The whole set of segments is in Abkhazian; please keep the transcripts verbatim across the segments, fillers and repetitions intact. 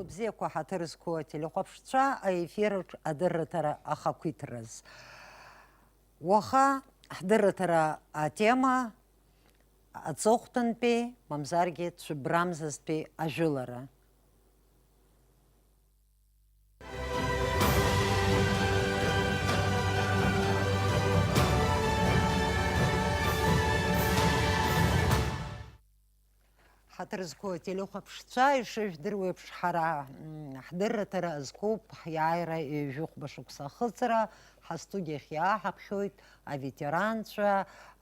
Бзиақәа, ҳаҭыр зқәу ателехәаԥшцәа, аефираҿ адырраҭара ахақәиҭраз. Уаха ҳдырраҭара атема аҵыхәтәантәи, мамзаргьы цәыббрамзазтәи ажәылара. Ҳаҭыр зқәу ателехәаԥшцәа, ишыжәдыруеиԥш, ҳара, м, ҳдырраҭара азкуп ҳиааира ҩажәи хәба шықәса ахыҵра, ҳастудиахь иааҳаԥхьоит аветеранцәа,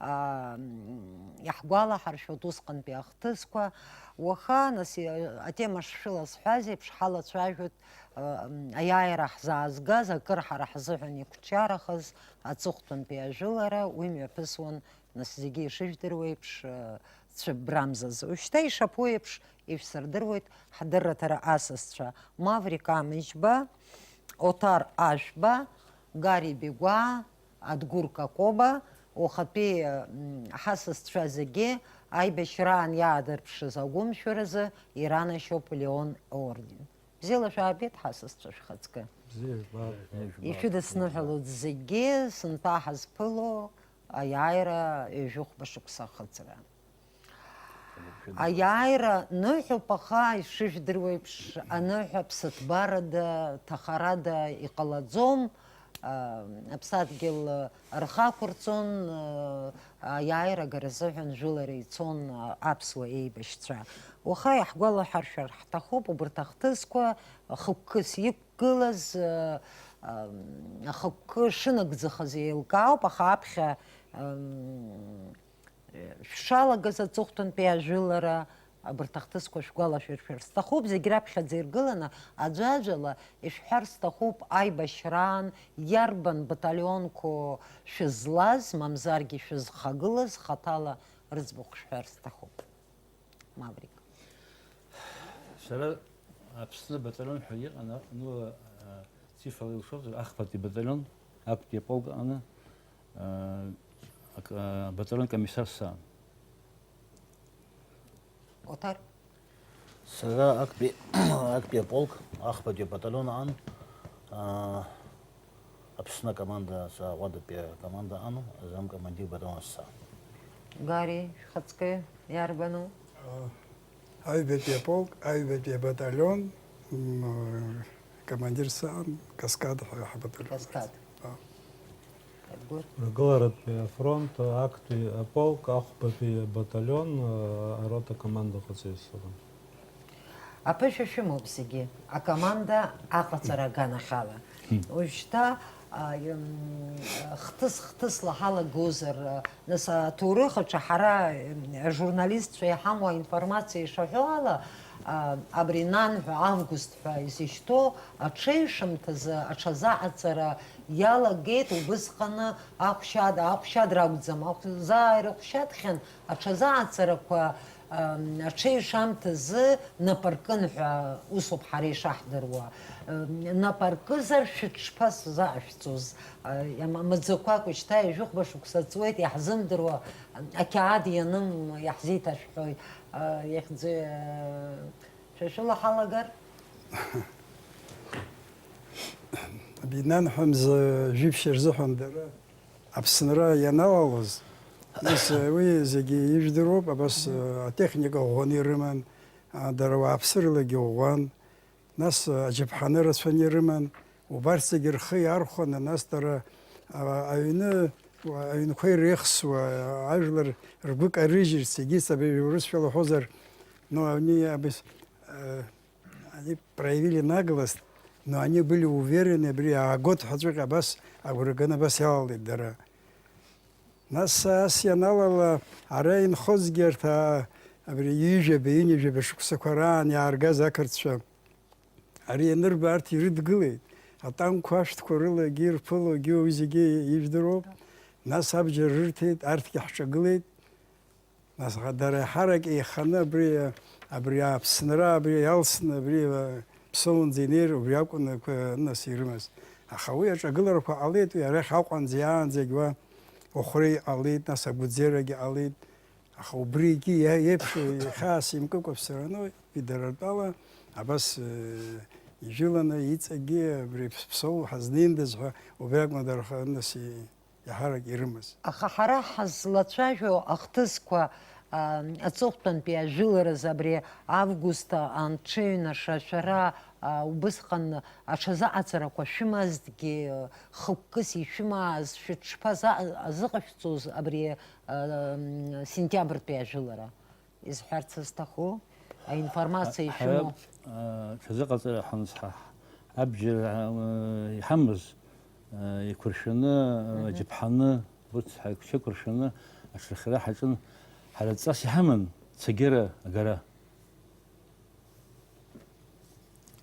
а, м, иаҳгәалаҳаршәоит усҟантәи ахҭысқәа. Уаха, нас, и-, атема шшәыласҳәаз еиԥш, ҳалацәажәоит, а, м, аиааира ҳзаазгаз, акыр ҳара ҳзыҳәан иқәҿиарахаз аҵыхәтәантәи ажәылара, уи мҩаԥысуан, нас, зегьы ишыжәдыруеиԥш, а, цәыббрамзазы. Уажәшьҭа ишаԥу еиԥш, ишәсырдыруеит ҳдырраҭара асасцәа: Маврик Амыжьба, Оҭар Ашәба, Гари Бигәаа, Адгәыр Какоба, уахатәи, м, ҳасасцәа зегьы аибашьраан иаадырԥшыз агәымшәаразы иранашьоуп Леон аорден. Бзиала шәаабеит, ҳасасцәа шәхаҵкы. Бзиа жәбап. Ишәыдысныҳәалоит зегьы, сынтәа ҳазԥыло аиааира ҩажәи хәба шықәса ахыҵра. Аиааира ныҳәоуп, аха, ишыжәдыруеиԥш, аныҳәа ԥсыҭбарада, ҭахарада иҟалаӡом. А, аԥсадгьыл рхы ақәырҵон, а, аиааира агара азыҳәан жәылара ицон, а, аԥсуа еибашьцәа. Уаха иаҳгәалаҳаршәар ҳҭахуп убарҭ ахҭысқәа, хықәкыс иқәгылаз, а, а, ахықәкы шынагӡахаз еилкаауп, аха аԥхьа, ам, шәшалагаз аҵыхәтәантәи ажәылара, абарҭ ахҭысқәа шәгәалашәыршәар сҭахуп, зегь раԥхьаӡа иргыланы, аӡәаӡәала ишәҳәар сҭахуп, аибашьраан иарбан баталионқәоу шәызлаз, мамзаргьы шәызхагылаз, хаҭала рыӡбахә шәҳәар сҭахуп. Маврик. Сара Аԥсны баталион ҳәа иҟан, а, ну, а, цифрала илшозар, ахԥатәи баталион, актәи аполк аҟны, а, ак-, а, баталион комиссар саан. Оҭар? Сара актәи, актәи аполк, ахԥатәи баталион аҟан, а, Аԥсны акоманда, са ҟәадатәи акоманда аҟану, замкомандир баталион сса. Гари, шәхаҵкы иарбану? А, аҩбатәи аполк, аҩбатәи абаталион, м, командир саан, Каскад ҳәа ҳабаталион. Каскад. А. Адгәыр. Ргыларатәи афронт, актәи аполк, ахәбатәи абаталион, а, арота командаҟаҵаҩ сыҟан. Аԥышәа шәымоуп зегьы, акоманда аҟаҵара аганахьала. Мм. Уажәшьҭа, а, м, хҭыс-хҭысла ҳалагозар, а, нас аҭоурых аҿы ҳара, м, ажурналистцәа иҳамоу аинформациа ишаҳәо ала, а, абри нанҳәа август ҳәа изышьҭоу аҽеишамҭазы аҽазаҟаҵара иалагеит убысҟаны ахәшьад-, ахәшьадра акәӡам, ахә-, заа ирыхәшьадхьан аҽазаҟаҵарақәа Ам, аҽеишамҭазы нап аркын ҳәа усоуп ҳара ишаҳдыруа. Ам, нап аркызар шәыҽшԥасзаашәҵоз? А, иама-, маӡақәак уажәшьҭа ҩажәихәба шықәса ҵуеит, иаҳзымдыруа, ам, ақьаад ианым иаҳзеиҭашәҳәои? А, иахьӡ-, а, шәа шәыла ҳалагар? Бинанҳәа мза жәиԥшьа рзыҳәан дара Аԥсынра ианалалоз, нас, уи зегьы ижәдыруоуп, абас, атехника ӷәӷәаны ирыман, а, дара ауааԥсыралагьы ӷәӷәан, нас, аџьаԥҳаны рацәаны ирыман, убарҭ зегьы рхы иархәаны, нас дара, а, аҩны, аҩнқәа иреихсуа, ажәлар ргәы карыжьырц, егьырҭ абри урысшәала уҳәозар, ну, они абас, э, Они проявили наглость, но они были уверены, абри аагоит ҳәаҵәҟьа абас агәра ганы абас иалалеит дара. Нас ас ианалала, ара инхозгьы арҭ, а, абри ҩажәаба, ҩынҩажәаба шықәсақәа раан иааргаз ақырҭцәа, ари ианырба арҭ ирыдгылеит, атанкқәа ашәҭқәа рылагьы ирԥылогьы уи зегьы ижәдыруоуп. Нас абџьар рырҭеит, арҭгьы ҳҿагылеит. Нас, аха дара еиҳарак еиханы абри, абри Аԥсынра, абри иалсны, абри, а, Ԥсоунӡа инеир, убри акәын, а, нас ирымаз. Аха уи аҿагыларақәа ҟалеит, уи арахь Аҟәанӡа иаанӡагь уа Охәреи ҟалеит, нас Агәыӡерагьы ҟалеит. Аха убригьы иа-, еиԥш ихьаас имкыкәа, все равно, идара ртәала, абас, э, ижәыланы иҵегьы абри Ԥсоу ҳазнеиндаз ҳәа, убри акәны дара рхы, нас, и-, иаҳарак ирымаз. Аха ҳара ҳазлацәажәо ахҭысқәа, а, аҵыхәтәантәи ажәыларазы абри август анҽеиҩнаша шәара, а, убысҟан аҽазыҟаҵарақәа шәымазҭгьы, хықәкыс ишәымааз, шәыҽшԥаза-, азыҟашәҵоз абри, а, м, сентиабртәи ажәылара? Изҳәарц зҭаху, аинформациа ишәымоу? Ҳара, а, ҽазыҟаҵара ҳанцҳа-, абџьар, а, иҳамаз, а, еиқәыршәаны, а, Мгм. џьаԥҳаны, урҭ ҳаиқәшьақәыршәаны аҽырхиара ҳаҿын. Ҳара ҵас иҳаман цәгьара агара.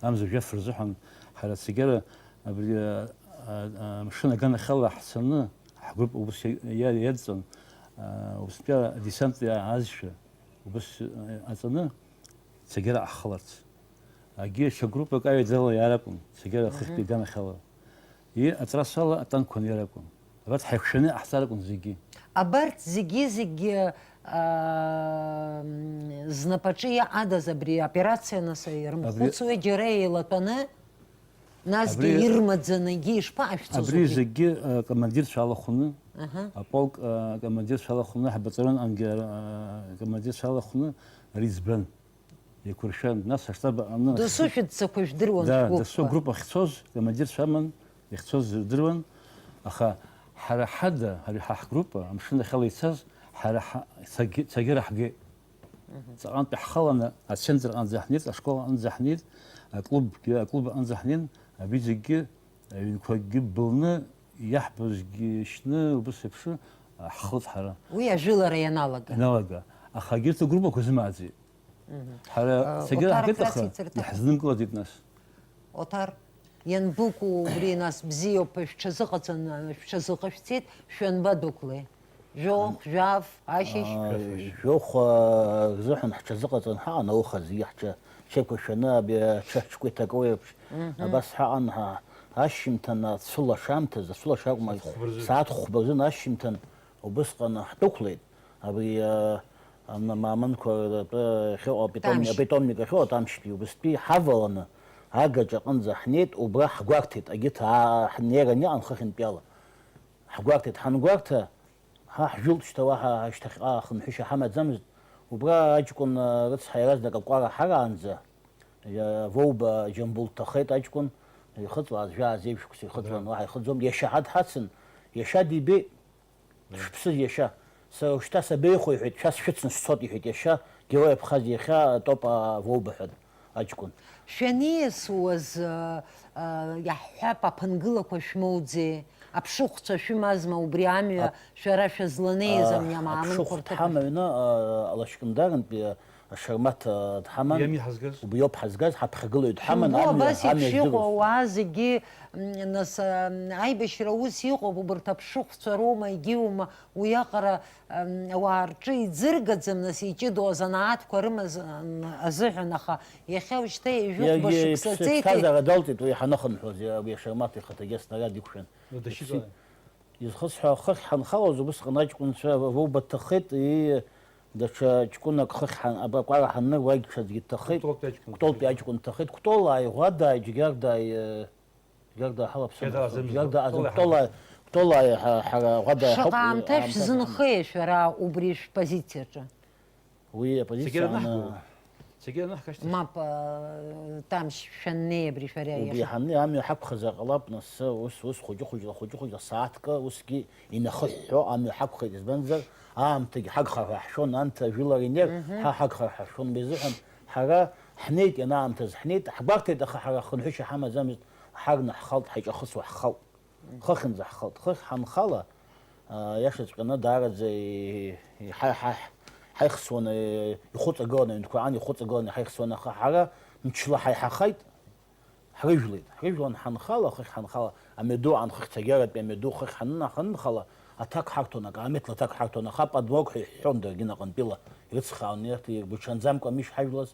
Амза жәаф рзыҳәан ҳара цәгьара абри, а, а, а, амшын аганахьала ҳцаны, ҳгәыԥ убас иа-, иа-, иадҵан, а, убыстәи адесант иаазшәа, убас, а, аҵаны цәгьара ҳхыларц. Агьи ҽа группак аҩаӡарала иааракәын, цәгьара Мгм. хыхьтәи аганахьала. И атрассала атанкқәа аниаракәын. Абарҭ ҳаиқәшәаны иҟаҳҵар акәын зегьы. Абарҭ зегьы-зегьы, аа, м, знапаҿы иаадаз абри аоперациа, нас, ирымхәыцуеи, абри џьара еилатәаны, насгьы абри, ирмаӡаныгьы ишԥаашәҵоз абри убри? Зегьы, а, командирцәа алахәны, Аҳа. Аполк, а, командирцәа алахәны, ҳбаталион ангьы, а, командирцәа алахәны ари ӡбан. Еиқәыршәан, нас аштаб аҟны Досу шәыдҵақәа жәдыруан, да, шәгәыԥқәа. Досу агруппа ахьцоз, командирцәа аман, иахьцоз рдыруан, аха ҳара ҳада, ари ҳа ҳгруппа, амшын ахьала ицаз, ҳара ҳа-, цагьы-, цагьы раҳгеит. Мгм. Ҵаҟантәи ҳхаланы, ацентр аҟынӡа ҳнеит, ашкол аҟынӡа ҳнеит, аклубгьы, аклуб аҟынӡа ҳнеин, абри зегьгьы, аҩнқәагьы былны, иаҳбозгьы шьны, убыс еиԥш, ҳхылт ҳара. Уи ажәылара ианалага. Ианалага. Аха егьырҭ агруппақәа зымааӡеит. Мгм. Ҳара, а, зегьы Оҭар раҳгеит, аха ахьрацәицарҭа. Иаҳзнымкылаӡеит нас. Оҭар, ианбыкәу убри, нас, бзиоуп, шәҽазыҟаҵан, шәҽазыҟашәҵеит, шәанба дәықәлеи? Жәохә, жәаф, ашьыжь? А, жәохә, а, рзыҳәан ҳҽазыҟаҵан ҳаҟан, ауха зегьы ҳҽа-, ҳҽеиқәыршәаны, абри аҽы ҳҽқәа иҭакуеиԥш. Мгм. Абас ҳаҟан, ҳа-, ашьжьымҭан ацәылашамҭаз, ацәылаша акәым, сааҭ хәба рзын. Сааҭ хәба рзын ашьжьымҭан убысҟан ҳдәықәлеит. Абри, а, ам-, мамонқәа ртәы ахьыҟоу, апитомни-, Тамшь. Апитомник ахьыҟоу, Тамшьтәи убыстәи ҳаваланы агаҿа аҟынӡа ҳнеит, убра ҳгәарҭеит, агьыҭ аа-, ҳнеиран иҟан хыхьынтәиала. Ҳгәарҭеит, ҳангәарҭа, ҳа ҳжәылт шьҭа уаҳа шьҭахьҟа хынҳәышьа ҳамаӡамызт. Убра аҷкәын, а, рыцҳа иаразнак акәара ҳараанӡа, иа-, Воуба Џьамбул дҭахеит аҷкәын, ихыҵуаз жәаа зеижәқәса ихыҵуан, Абра. Уаҳа ихыҵуам, иашьа ҳа дҳацын, иашьа дибеит. Шәыԥсыз иашьа, сара ушьҭа сабеихәо, иҳәеит, шәа сшәыцны сцот, иҳәеит иашьа, Герои Абхазиа иахьа Топа Воуба ҳәа аҷкәын. Шәаниасуаз, ы, ы, иаҳҳәап, аԥынгылақәа шәмоуӡеи? Аԥшыхәцәа шәымазма убри амҩа, ап-, шәара шәызланеиз, а, амҩа амаамынқәа аԥшыхәцәа рҭыԥ? Ҳамаҩны, ы, Алашькындарынтәи, ы, Шармаҭ, ы, дҳаман. Иами ҳазгаз? Убри ауп ҳазгаз, ҳаԥхьагылаҩ дҳаман, Шәымбо, амҩа, абас еиԥш амҩа иҟоу здыруаз. Ауаа зегьы, м, нас, м, аибашьра аус иҟоуп, убарҭ аԥшыхәцәа роума, егьиума, уиаҟара, м, ауаа рҿы иӡыргаӡам, нас, иҷыдоу азанааҭқәа рымаз, м, азыҳәан, аха иахьа уажәшьҭа ҩажәихәба Иагьа шықәса иԥсы ҵеиҭи-, иԥсҭазаара далҵит уи ҳаныхынҳәуаз, иа-, уи Шармаҭ ихаҭагьы аснарад иқәшәан. Ну, дашьыцәа. Иԥсы Изхысҳәаау, хыхь ҳанхалоз, убысҟан аҷкәынцәа Воуба дҭахеит, ии, даҽа ҷкәынак хыхь ҳан-, абра акәара ҳаннеи, уагь ҽаӡәгьы дҭахеит. Кәтолтәи аҷкәын Кәтолтәи дҭахеит. Аҷкәын дҭахеит. Кәтолааи, Ӷәадааи, Џьгьардааи, э, Џьгьардаа ҳалаԥсан. Џьгьардаа ҳәа, азымзар. Џьгьардаа азы, Кәтолааи Кәтолааи, ҳәа. Кәтолааи ҳәа, ҳара Ӷәадааи ҳауп, Шаҟа аамҭа аамҭазы. Шәзынхеи шәара убри шәпозициаҿы? Уи апозициа Зегьы аны-, ранаҳгыло. Зегьы ранаҳга ашьҭахь. Мап, а, Тамшь, шәаннеи абри шәара Убри иаха- ҳаннеи амҩа ҳақәхазар ҟалап, нас, ус, ус хәыҷы-хәыҷла, хәыҷы-хәыҷла, сааҭк, усгьы инахыҳәҳәо амҩа ҳақәхеит, избанзар, аамҭагь ҳагхар ҳәа ҳшәон, анҭ ажәылара инеир, Мгм. ҳа ҳагхар ҳәа ҳшәон, уи азыҳәан ҳара ҳнеит, ианаамҭаз ҳнеит, ҳгәарҭеит, аха ҳара хынҳәышьа ҳамаӡамызт, ҳарны ҳхалт, ҳаиҿахысуа ҳхалт. Хыхьынӡа ҳхалт. Хыхь ҳанхала, а, иашаҵәҟьаны даараӡа и-, и-, ҳа-, ҳа-, ҳаихсуан, и-, ихәыҵагылан, аҩнқәа аан ихәыҵагылан иҳаихсуан, аха ҳара мчла ҳаиҳахеит, ҳрыжәлеит. Ҳрыжәлан ҳанхала, хыхь ҳанхала, амҩаду аан, хыхь цәгьаратәи амҩаду, хыхь ҳанына-, ҳанынхала, аҭак ҳарҭон, акаамеҭла аҭак ҳарҭон, аха подмог ҳәа иҳәҳәон даргьы наҟынтәила, ирыцхраауан, ирҭ-, иргәырҽанӡамкәа амиш ҳажәлаз.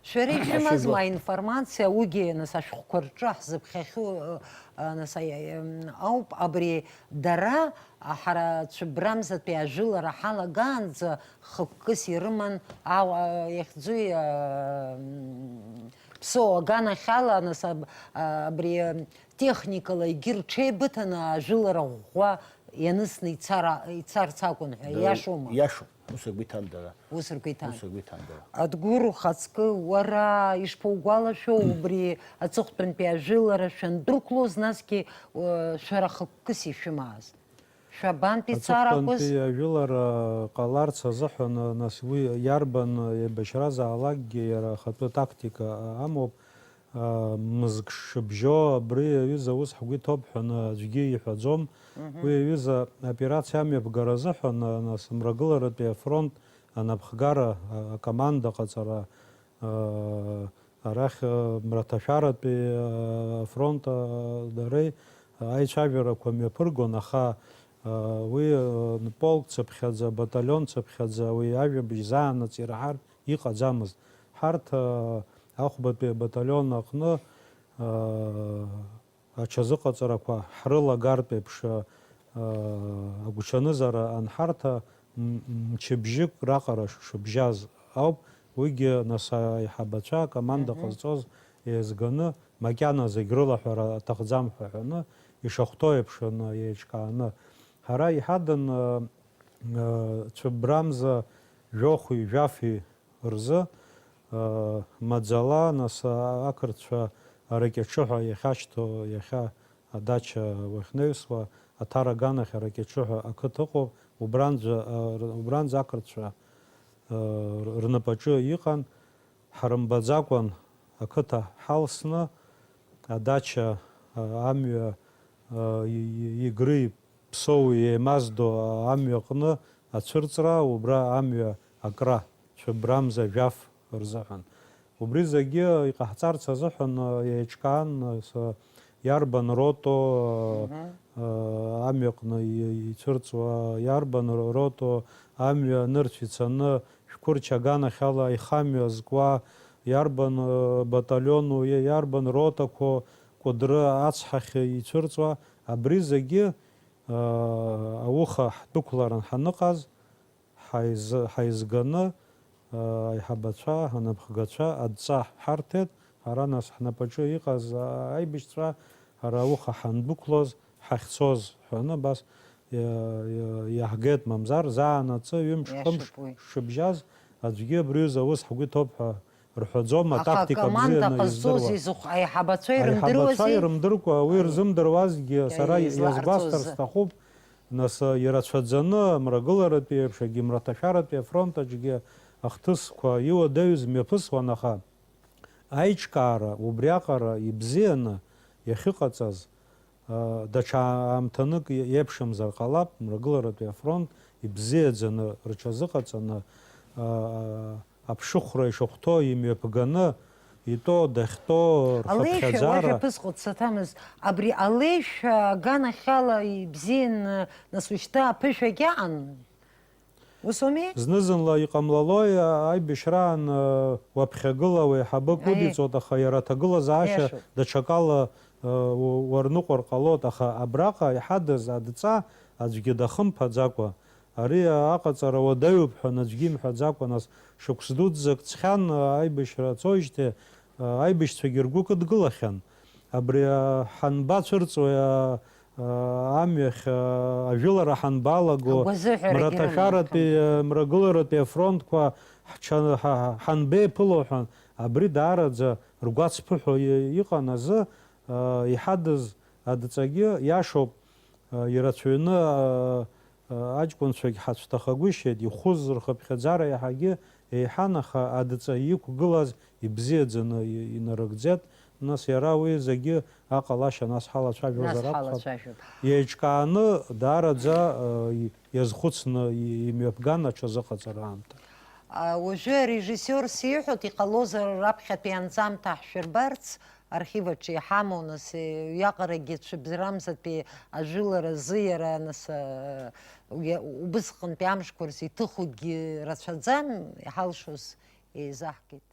Шәара ишәымазма аинформациа, уигьы, нас, ашәҟәқәа рҿы ҳзыԥхьахьоу, э, э, нас, аи-, аи-, м, ауп, абри дара, а, ҳара цәыббрамзатәи ажәылара ҳалагаанӡа хықәкыс ирыман, ау-, а, иахьӡуи, а, м, Ԥсоу аганахьала, нас, аб-, а, абри, э, техникала егьи рҽеибыҭаны ажәылара ӷәӷәа ианысны ицара-, ицарц акәын ҳәа, Дара иашоума? Иашоуп, ус ргәы иҭан дара. Ус ргәы иҭан. Ус ргәы иҭан дара. Адгәыр, ухаҵкы, уара ишԥоугәалашәо убри аҵыхәтәантәи ажәылара шәандәықәлоз, насгьы, уа, шәара хықәкыс ишәымааз? Шәабантәи царакәыз? Аҵыхәтәантәи ажәылара ҟаларц азыҳәан, нас уи иарбан еибашьразаалакгьы иара ахатәы тактика амоуп. Мызк шыбжьо абри аҩыза ус ҳгәы иҭоуп ҳәа аӡәгьы иҳәаӡом. Мгм. Уи аҩыза аоперациа амҩаԥгара азыҳәан, нас, Мрагыларатәи афронт анапхгара, а, акоманда ҟаҵара, а, арахь, а, мраҭашәаратәи, а, афронт, а, дареи аицәажәарақәа мҩаԥыргон, аха, а, уи, а, полк цыԥхьаӡа, баталион цыԥхьаӡа уи ажәабжь заанаҵ ираҳар иҟаӡамызт. Ҳарҭ, а, ахәбатәи абаталион аҟны, а, аҽазыҟаҵарақәа ҳрылагартә еиԥш, а, агәҽанызара анҳарҭа, м-, мчыбжьык раҟара ш-, шыбжьаз ауп. Уигьы, нас, аиҳабацәа акоманда Мгм. ҟазҵоз еизганы, макьана зегь рылаҳәара аҭахӡам ҳәа ҳәаны, ишахәҭоу еиԥш аны, еиҿкааны. Ҳара иҳадын, а, а, цәыббрамза жәохәи жәафи рзы, а, маӡала, нас, а, ақырҭцәа аракьаҿыҳәа иахьашьҭоу, иахьа адача уахьнаҩсуа, аҭара аганахь аракьаҿыҳәа ақыҭа ыҟоуп, убранӡа, а, р-, убранӡа ақырҭцәа, а, р-, рнапаҿы иҟан, ҳрымбаӡакәан ақыҭа ҳалсны, адача, а, амҩа, а, и-, и-, игры Ԥсоу еимаздо амҩаҟны ацәырҵра, убра амҩа акра, цәыббрамза жәаф рзыҳәан. Убри зегьы иҟаҳҵарц азыҳәан, еиҿкаан, с-, иарбан рото, Мгм. амҩаҟны и-, ицәырҵуа, иарбан ро-, рото амҩа нырцә ицаны, шәқәырча аганахьала аихамҩа зкуа, иарбан, баталиону, и-, иарбан ротақәоу Кәыдры ацҳахь ицәырҵуа, абри зегьы, ауха ҳдәықәларан ҳаныҟаз, ҳаизы-, ҳаизганы, аиҳабацәа, анапхгацәа адҵа ҳарҭеит, ҳара нас ҳнапаҿы иҟаз аибашьцәа, ҳара ауха ҳандәықәлоз, ҳахьцоз ҳәаны абас иа-, иа-, иаҳгеит, мамзар, заанаҵы ҩымш-хымш Иашоуп уи. шыбжьаз, аӡәгьы абри аҩыза аус ҳгәы иҭоуп ҳәа рҳәаӡом, Аха атактика акоманда бзианы ҟазҵоз издыруа. Изых-, аиҳабацәа Аиҳабацәа ирымдыруази? Ирымдыркәа, уи Аи, рзымдыруаз зегьы сара изларҵоз. Иазгәасҭар сҭахуп, нас, ирацәаӡаны Мрагыларатәи еиԥш, егьи Мраҭашәаратәи афронт аҿгьы ахҭысқәа иуадаҩыз мҩаԥысуан, аха аиҿкаара убриаҟара ибзианы иахьыҟаҵаз, а, даҽа аамҭанык иеиԥшымзар ҟалап, Мрагыларатәи афронт ибзиаӡаны рҽазыҟаҵаны, а, аԥшыхәра ишахәҭоу имҩаԥганы, итәоу, дахьтәоу Алеишәа, уажә рхыԥхьаӡара. Аԥызҟо дсаҭамыз, абри алеишәа аганахьала ибзианы, нас, ушьҭа аԥышәагь аҟан? Ус ауми? Зны-зынла иҟамлалои, а-, аибашьраан, а, уаԥхьагыла уеиҳабык Аиеи. Удиҵоит, аха иара аҭагылазаашьа Иашоуп. Даҽакала, а, у-, уарныҟәар ҟалоит, аха абраҟа иҳадыз адҵа аӡәгьы дахымԥаӡакәа, ари аҟаҵара уадаҩуп ҳәа аӡәгьы имҳәаӡакәа, нас, шықәс дуӡӡак ҵхьан, а, аибашьра цоижьҭеи, а, аибашьцәагьы ргәы кыдгылахьан. Абри, а, ҳанбацәырҵуеи, а, а, амҩахь, а, ажәылара ҳанбалаго, Агәазыҳәарагьы Мраҭашәаратәи, рыман, а, Мрагыларатәи афронтқәа ҳча-, ҳа-, ҳанбеиԥыло ҳәа, абри даараӡа ргәацԥыҳәо и-, иҟан азы, а, иҳадыз адҵагьы иашоуп, а, ирацәаҩны, а, а, аҷкәынцәагь ҳацәҭахагәышьеит, ихәыз рхыԥхьаӡара иаҳагьы еиҳан, аха адҵа иқәгылаз ибзиаӡаны и-, инарыгӡеит. Нас иара уи зегьы аҟалашьа нас ҳалацәажәозар Нас акәхап. Ҳалацәажәап. Еиҿкааны, даараӡа, э, и-, иазхәыцны и-, имҩаԥган аҽазыҟаҵара аамҭа. А, уажәы арежиссиор сиҳәоит, иҟалозар раԥхьатәи анҵамҭа ҳшәырбарц, архив аҿы иҳамоу, нас, э, уиаҟарагьы цәыбзрамзатәи ажәылара азы иара, нас, э, уи-, убысҟантәи амшқәа рзы иҭыхугьы рацәаӡам, иҳалшоз еизаҳгеит.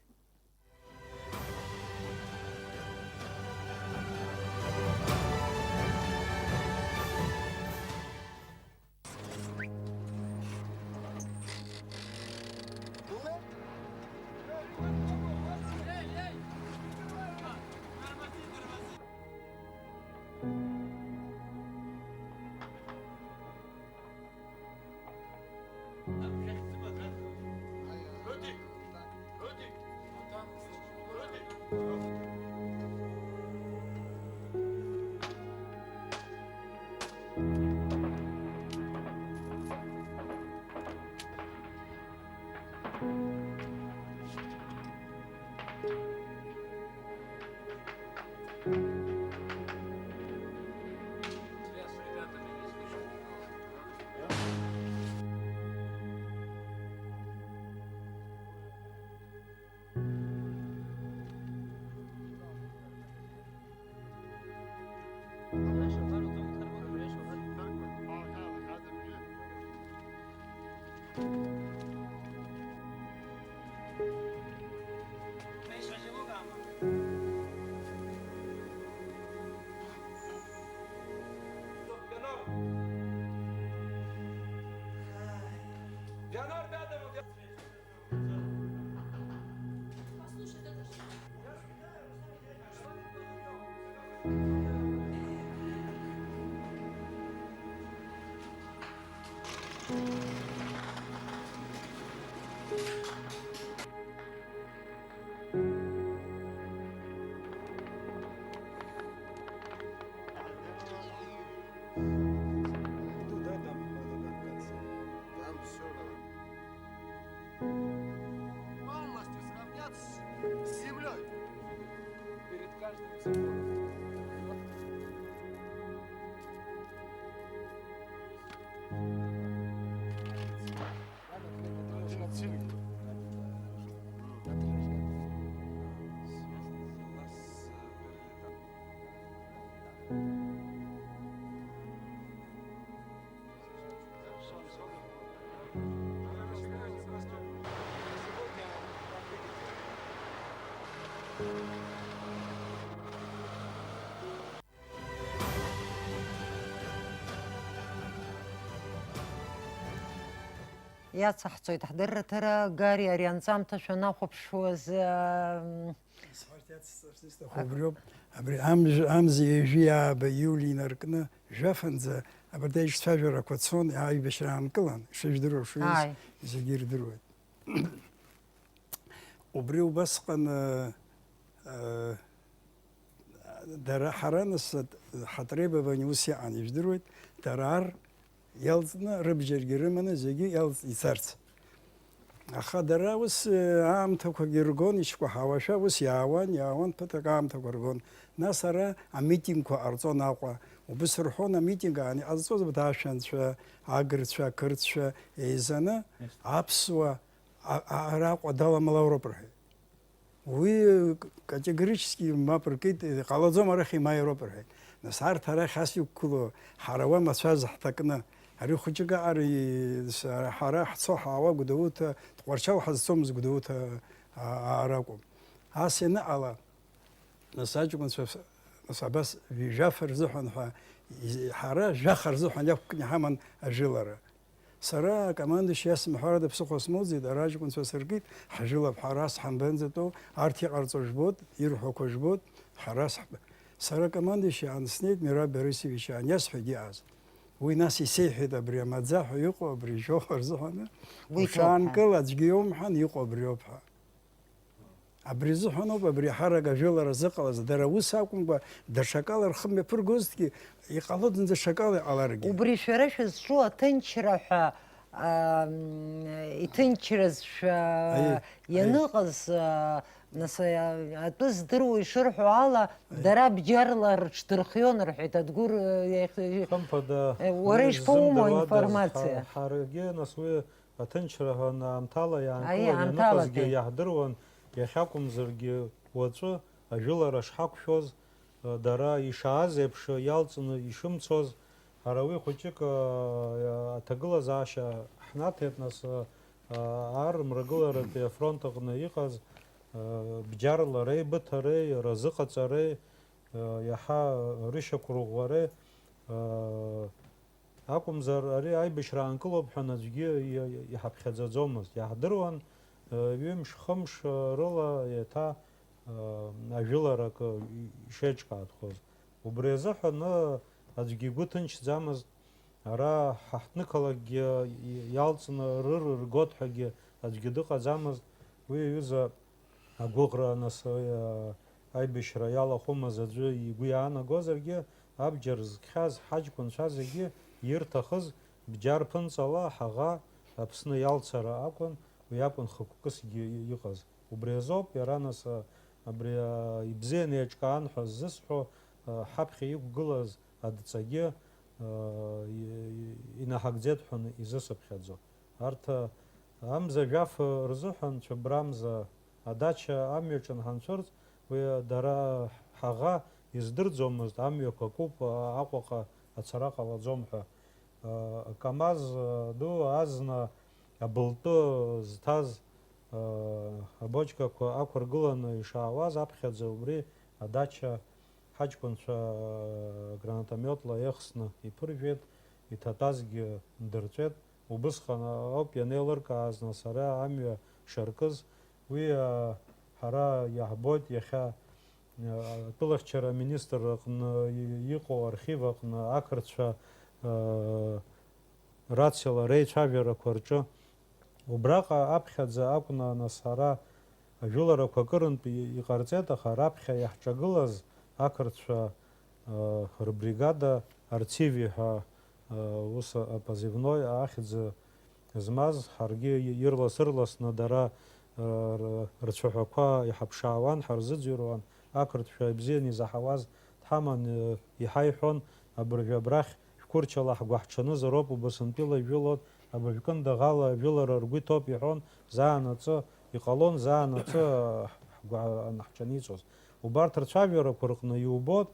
Там всё равно. Полностью сравняться с землёй. Перед каждым забором. Иацаҳҵоит ҳдырраҭара, Гари, ари анҵамҭа шәанахәаԥшуаз, ам, Сҳәарц иацсҵарц исҭаху убриоуп. Абри амз-, амза ҩажәи ааба иули инаркны, жәафанӡа абарҭ аиҿцәажәарақәа цон, аибашьра аанкылан, ишыжәдыруа шуҩыз Ааи. зегьы ирдыруеит. Убри убасҟан, э, э, дара ҳара нас ҳатребование ус иҟан, ижәдыруеит, дара ар иалҵны, рыбџьаргьы рыманы зегьы иалҵ-, ицарц. Аха дара ус, э, аамҭақәагьы ргон, ишкәаҳауашәа ус иаауан, иаауан, ԥыҭрак аамҭақәа ргон. Нас ара амитингқәа ҟарҵон Аҟәа. Убыс рҳәон, амитинг аан иҟазҵоз абарҭ ашәанцәа, агырцәа, ақырҭцәа еизаны, аԥсуа, а-, а-, ара Аҟәа даламлароуп рҳәеит. Уи категорически мап ркит, иҟалаӡом, арахь имааироуп рҳәеит. Нас арҭ арахь ас иқәгылоу, ҳара уа мацәаз ҳҭакны, ари хәыҷык аҟара и-, с-, ҳара ҳцо ҳаауа Гәдоуҭа, Тҟәарчал ҳазцомызт, Гәдоуҭа а-, аара акәым. Ас ианыҟала, нас аҷкәынцәа, нас абас жәаф рзыҳәан ҳәа, из-, ҳара жәаха рзыҳәан иақәкны иҳаман ажәылара. Сара акомандующий иасымҳәарада ԥсыхәа смоуӡеит, ара аҷкәынцәа сыркит, ҳжәылап ҳара, ас ҳамбанӡатәоу, арҭ иҟарҵо жәбоит, ирҳәақәо жәбоит, ҳара сҳ-, сара акомандующий аан снеит, Мераб Борисович иаан иасҳәеит иҟаз. Уи нас исеиҳәеит абри амаӡа ҳәа иҟоу, абри жәохә рзыҳәаны, Уи ҭоуп ҳәа. Уҽаанкыл, аӡәгьы иоумҳәан, иҟоу абриоуп ҳәа. Абри азыҳәаноуп абри аҳарак ажәылара зыҟалаз, дара ус акәымкәа, даҽакала рхы мҩаԥыргозҭгьы, иҟалоит зынӡа ҽакала иҟаларгьы. Убри шәара шәызҿу аҭынчра ҳәа, ам, иҭынчразшәа Аиеи, аиеи. ианыҟаз, а, нас, а, атәы здыруа ишырҳәо ала, Аиеи. дара бџьарла рыҽдырхион рҳәеит, Адгәыр, а, иахь-, Хымԥада, э, уара уи ишԥаумоу изымдыруадаз, информациа? ҳа-, ҳаргьы, нас, уи Аҭынчра ҳәа аамҭала иаанкылан Аиеи, аамҭалатәи. ианыҟазгьы иаҳдыруан, иахьакәымзаргьы уаҵәы ажәылара шҳақәшәоз, дара ишааз еиԥш иалҵны ишымцоз, ҳара уи хәыҷык, аҭагылазаашьа ҳнаҭеит, нас, ар мрагыларатәи афронт аҟны иҟаз, бџьарла реибыҭареи, разыҟаҵареи, иаҳа рышьақәырӷәӷәареи, Акәымзар, ари аибашьра аанкылоуп ҳәа аӡәгьы иа-, иа-, иҳаԥхьаӡаӡомызт. Иаҳдыруан, ҩымш-хымш рыла еиҭа, ажәыларак ишеиҿкаатәхоз. Убри азыҳәан аӡәгьы игәы ҭынчӡамызт. Ара ҳа ҳҭнықалақьгьы иалҵны рыр ргот ҳәагьы аӡәгьы дыҟаӡамызт. Уи аҩыза Агәыӷра, нас, уи, а, аибашьра иалахәымыз аӡәы игәы иаанагозаргьы, абџьар зкхьаз ҳаҷкәынцәа зегьы ирҭахыз бџьар ԥынҵала ҳаӷа Аԥсны иалцара акәын, уи акәын хықәкысгьы и-, иҟаз. Убри азоуп иара, нас, а, абри, а, ибзианы еиҿкаан ҳәа ззысҳәо, а, ҳаԥхьа иқәгылаз адҵагьы, а, и-, и-, инаҳагӡеит ҳәа изысыԥхьаӡо. Арҭ, а, амза жәаф рзыҳәан Цәыббрамза адача амҩаҿы анҳанцәырҵ, уи дара ҳаӷа издырӡомызт, амҩақәа куп, а, Аҟәаҟа ацара ҟалаӡом ҳәа. А, Камаз, а, ду азна абылтәы зҭаз, а, абочкақәа ақәыргыланы ишаауаз аԥхьаӡа убри адача ҳаҷкәынцәа, а, гранатомиотла еихсны иԥыржәеит, иҭатәазгьы ндырҵәеит. Убысҟан ауп ианеилыркааз, нас, ара амҩа шаркыз. Уи, а, ҳара иаҳбоит иахьа, а, атәылахьчара аминистрра аҟны и-, иҟоу архив аҟны ақырҭцәа, а, рациала реицәажәарақәа рҿы Убраҟа аԥхьаӡа акәны, нас, ара ажәыларақәа акырынтә и-, иҟарҵеит, аха раԥхьа иаҳҿагылаз ақырҭцәа, э, рбригада Арциви ҳәа, э, ус апозывной ахьӡ змаз, ҳаргьы и-, ирлас-ырласны дара, э, р-, рцәаҳәақәа иҳаԥшаауан, ҳарзыӡырҩуан, ақырҭцәа ибзианы изаҳауаз дҳаман, э, иҳаиҳәон, абыржәы абрахь шәқәырчала ҳгәаҳҽанызароуп, убасынтәыла ижәылон, абыржәкында ӷала ажәылара ргәы иҭоуп иҳәон, заанаҵы иҟалон, заанаҵы ҳгәы анаҳҿаниҵоз. Убарҭ рцәажәарақәа рҟны иубоит,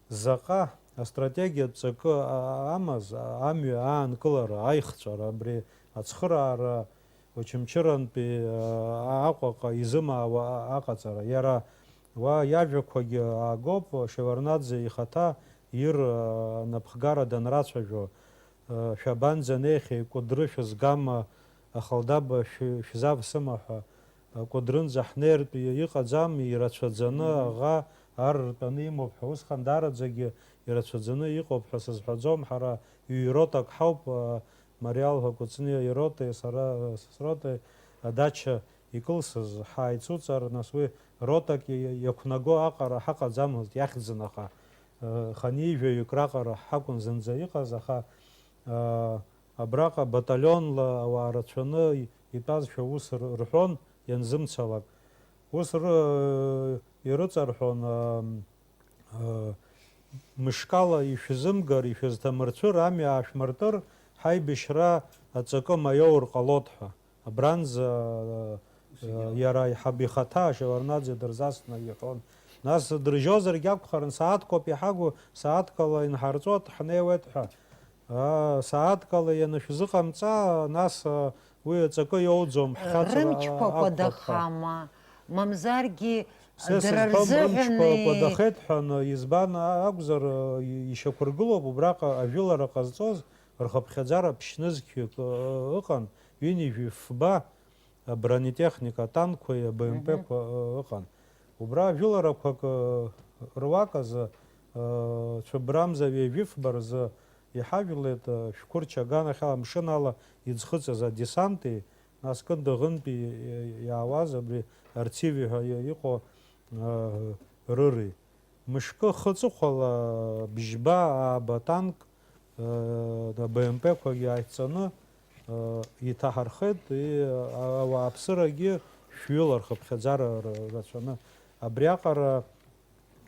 заҟа астратегиатә ҵакы а-, амаз, а-, амҩа аанкылара, аихҵәара, абри ацхыраара Очамчырантәи, а-, Аҟәаҟа изымаауа а-, аҟаҵара. Иара уа иажәақәагьы аагоуп, Шеварднаӡе ихаҭа ир, а, напхгара данрацәажәо, а, шәабанӡанеихьеи, Кәыдры шәызгама, Ахалдаба шәы-, шәзавсыма ҳәа. Кәыдрынӡа ҳнеиртә иҟаӡам, ирацәаӡаны аӷа ар ртәаны имоуп ҳәа, усҟан даараӡагьы ирацәаӡаны иҟоуп ҳәа сызҳәаӡом, ҳара ҩ-ротак ҳауп, а, Мариал ҳәа Кәыҵниа иротеи сара, сротеи адача икылсыз, ҳааицуҵар, нас уи ротак иа-, иа-, иақәнаго аҟара ҳаҟаӡамызт, иахьӡын аха, а, хынҩажәаҩык раҟара ҳакәын зынӡа иҟаз, аха, а, Абраҟа баталионла ауаа рацәаны итәазшәа ус р-, рҳәон, ианзымцалак. Ус ры-, ирыҵарҳәон, а, а, мышкала ишәзымгар, ишәызҭамырцәыр, амҩа аашәмыртыр, ҳаибашьра аҵакы маиоур ҟалоит ҳәа. Абранӡа, а, а, иара иҳаб ихаҭа Шеварднаӡе дырзасны иҳәон. Нас дрыжьозаргь акәхарын, сааҭкоуп иҳагу, сааҭкала инҳарҵоит, ҳнеиуеит ҳәа. Аа, сааҭкала ианышәзыҟамҵа, нас, а, уи аҵакы иоуӡом, ҳхьаҵра Рымчқәа акәхап ҳәа. Кәадахама, мамзаргьы Сара дара сызҳәом, рымчқәа рзыҳәан и- кәадахеит ҳәа, избан акәзар, а, и-, ишьақәыргылоуп, убраҟа ажәылара ҟазҵоз рхыԥхьаӡара ԥшьнызқьҩык, а, ыҟан, ҩынҩажәи фба. Абронетехника, атанкқәеи аб м п-қәа, ы, ыҟан. Убра жәыларақәак, ы, руак азы, ы, цәыббрамза ҩажәифба рзы иҳажәлеит, ы, шәқәырча аганахьала амшын ала иӡхыҵыз адесанти, нас Кындыӷынтәи, ы, иаауаз абри Арциви ҳәа и-, иҟоу, ы, рыри. Мышкы хыҵыхәала бжьба ааба танк, э, Б М П-қәагьы ааидҵаны, э, иҭаҳархеит, и, а-, ауааԥсырагьы шәҩыла рхыԥхьаӡара р-, рацәаны. Абриаҟара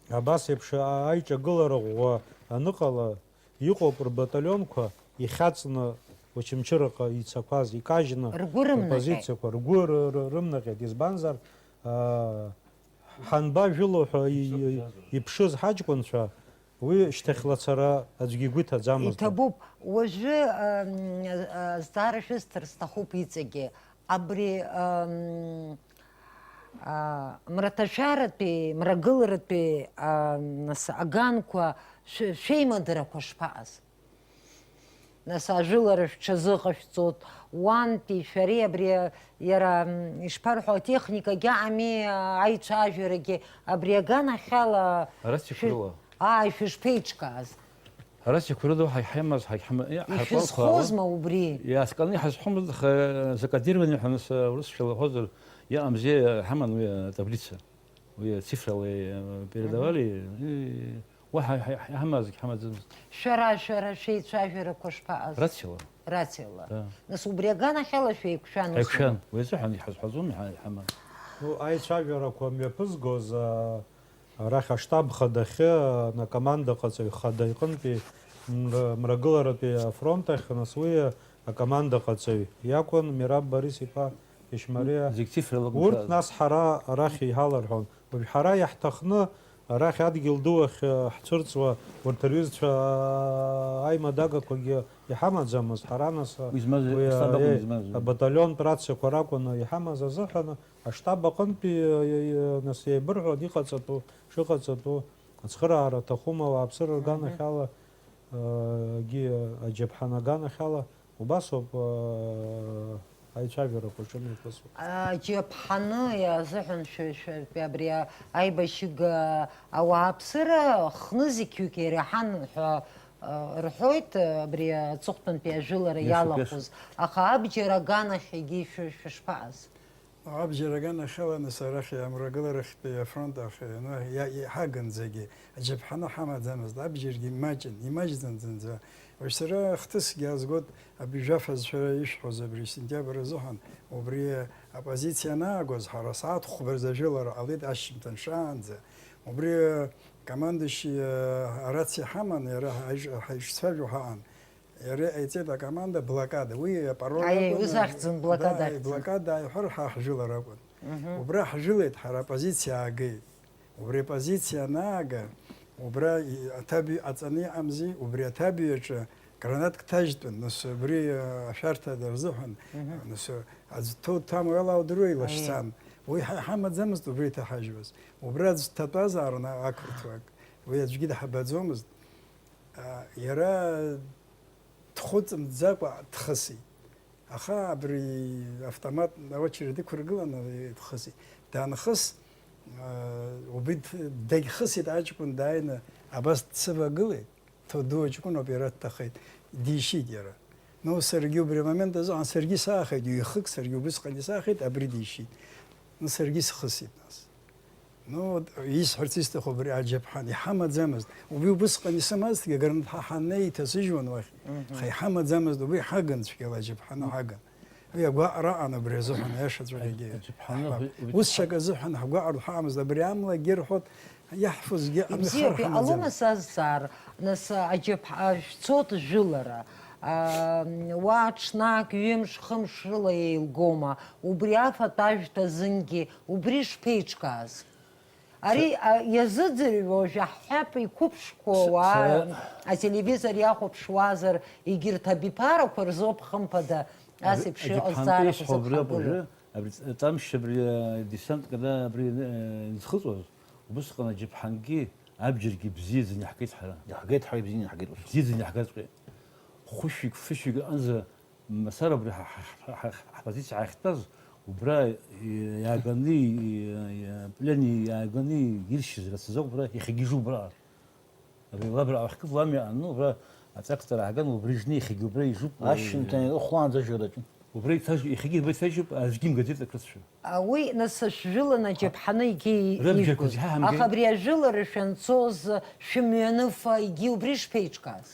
абас еиԥш а-, аиҿагылара ӷәӷәа аныҟала, иҟоуп рбаталионқәа ихьаҵны Очамчыраҟа ицақәаз, икажьны Ргәы рымнаҟьеит. Рпозициақәа ргәы ры-, ры-, рымнаҟьеит. Избанзар, а, Ҳанба жәыло ҳәа и-, и-, иԥшыз ҳаҷкәынцәа, уи шьҭахьла ацара аӡәгьы игәы иҭаӡамызт. Иҭабуп. Уажәы, ам, а, азҵаара шәысҭар сҭахуп иҵегьы. Абри, ам, а, мраҭашәаратәи, мрагыларатәи, а, нас, аганқәа шә-, шәеимадарақәа шԥаҟаз? Нас ажәылара шәҽазыҟашәҵоит, уантәи шәареи абри, иара, м, ишԥарҳәо, атехникагьы аҟами, аицәажәарагьы абри аганахьала Арасик шәы-, рыла. Ааи, шәышԥеиҿкааз? Арасик рыла ҳа-, ҳаимаз, ҳа-, ҳама-, иа-, ҳаркәалқәа Ишәызхозма убри? Иааскьаны иҳазҳәомызт, аха закодирование ҳәа нас, урысшәа лаҳәозар, иҟамзи, ҳаман уи атаблица. Уи ацифрала, э, передавали, Мгм. И уаҳа ҳа-, ҳа-, ҳамазгь ҳамаӡамызт. Шәара, шәара шәеицәажәарақәа шԥаҟаз? Рациала. Рациала. Да. Нас убри аганахьала шәеиқәшәан ус Ҳаиқәшәан. Уи азыҳәан иҳазҳәаӡом, иҳа-, иҳаман. Ну, аицәажәарақәа мҩаԥызгоз, а, арахь аштаб хадахьы, а, акомандаҟаҵаҩ хада иҟынтәи мра-, мрагыларатәи афронт ахь, нас уи акомандаҟаҵаҩ иакәын, Мераб Борис-иԥа Ешьмариа. Зегь цифрала Урҭ гәыҭааз. Нас ҳара арахь иҳаларҳәон. Уажә ҳара иаҳҭахны арахь адгьыл ду ахь, э, ҳцәырҵуа урҭ рҩызцәа, а, аимадагақәагьы иҳамаӡамызт. Ҳара нас, а, Уи змаз, уи, а, аштаб акәын э, измаз. Абаталионтә рациақәа ракәын иҳамаз азыҳәан, аштаб аҟынтәи, э, э, э, нас еибырҳәон иҟаҵатәу, шыҟаҵатәу, ацхыраара аҭахума, ауааԥсыра Мгм. Рганахьала, э, гьы, аџьаԥҳан аганахьала. Убасоуп, аа, аицәажәарақәа ҿымҩаԥысуа. Аџьаԥҳаны иазыҳәан шәа-, шәа-, абри а-, аибашьыга ауааԥсыра хнызқьҩык иреиҳан ҳәа Рҳәоит, абри аҵыхәтәантәи ажәылара иалахәыз, аха абџьар аганахь егьи шәы-, шәышԥаҟаз? Абџьар аганахьала, нас, арахь амрагыларахьтәи афронт ахь, ну, иа-, иҳаганӡагьы аџьаԥҳаны ҳамаӡамызт, абџьаргьы маҷын, имаҷӡан зынӡа. Уажә сара хҭысгьы аазгоит, абри жәаф азшәара ишәҳәоз, абри сентиабр азыҳәан, убри апозициа анаагоз, ҳара сааҭ хәба рзы ажәылара ҟалеит, ашьжьымҭан шаанӡа. Убри Командующий, э, арациа ҳаман, иара ҳаиш-, ҳаишцәажәо ҳаҟан. Иара иҟаиҵеит акоманда блокада. Уи апароль Аиеи, акәын, ус ахьӡын, блокада да, ахьӡын. Блокада ааиҳәар, ҳа ҳжәылар акәын. Мгм. Убра ҳжәылеит, ҳара апозициа аагеит. Убри апозициа анаага, убра и-, аҭабҩ ҟаҵаны иҟамзи, убри аҭабҩ аҿы гранатк ҭажьтәын, нас убри, э, ашәарҭа рзыҳәан, Мгм. Нас аӡә дҭоу дҭаму ала удыруеи, Аиеи. Лашьцан. Уи ҳа иҳамаӡамызт убри иҭаҳажьуаз. Убра аӡә дҭатәазаарын ақырҭуак, уи аӡәгьы дҳабаӡомызт. А, иара дхәыҵымӡакәа дхысит. Аха абри автомат аочеред ықәыргыланы дхысит. Данхыс, а, убри д-, дагьхысит аҷкәын дааины, абас дсывагылеит. Ҭоду аҷкәыноуп, иара дҭахеит, дишьит иара. Ну, саргьы убри амомент азыҳәан саргьы саахеит, ҩ-хык саргьы убысҟан исаахеит, абри дишьит. Ну, саргьы схысит нас. Ну, вот, исҳәарц исҭаху абри аџьаԥҳан, иҳамаӡамызт. Убри убысҟан исымазҭгьы, агарантҳа ҳаннеи иҭасыжьуан уахь. Мгм. Аха иҳамаӡамызт, убри ҳагын цәгьала аџьаԥҳаны ҳагын. Уи агәаҟра аҟан абри азыҳәан, аиашаҵәҟьагьы. Аџьаԥҳаны ҳҳәап. Ус ак азыҳәан ҳгәаҟра ҳамазт, абри амлагьы рҳәот, иаҳфозгьы абри Ибзиоуп, иҟалома сазҵаар, нас, аџьаԥҳа, шәцот жәылара, а, уа ҽнак, ҩымш, хымш рыла еилгома, убри афатә ажәҭа азынгьы, убри шԥеиҿкааз? Ари, а, иазыӡырҩуа, уажә иаҳҳәап, иқәыԥшқәоу С-, ауаа, сара ателевизор иахәаԥшуазар, егьырҭ абиԥарақәа рзоуп, хымԥада, ас Абри еиԥш аџьаԥҳантәи иҟазҵаарақәа исҳәо абри ауп зыԥхагылоу. Уажәы, абри ҵ-, ҵамшьа абри, а, десант, когда абри, а, изхыҵуаз, убысҟан аџьаԥҳангьы абџьаргьы бзиаӡаны иаҳгеит ҳара. Иаҳгеит ҳара, ибзианы иаҳгеит ус. Бзиаӡаны иаҳгаҵәҟьеит. Хәышәҩык, фышәҩык аҟынӡа Мацара убри ҳа, ҳа, ҳа, ҳа, ҳпозициа ҳахьтәаз, убра, и, иааганы, и, и, плен иааганы иршьыз рацәаӡоуп, убра иахьагьежьу убра. Абри лабра ахькылуа амҩа ану, убра атрактор ааган, убри жны иахьагьы убра ижуп, Ашьжьымҭан э, иҟахуаанӡа ажәлар аҿы. Убра иҭажь-, иахьагьы убра иҭажьуп, аӡәгьы имгаӡеит ақырҭцәа. А, уи, нас, шәжәыланы аџьаԥҳаны егьи Рыбжьақәа ижәгоз. Зегьы ҳамгеит. Аха абри ажәылара шәанцоз, шәымҩаныфа, егьи убри шԥеиҿкааз?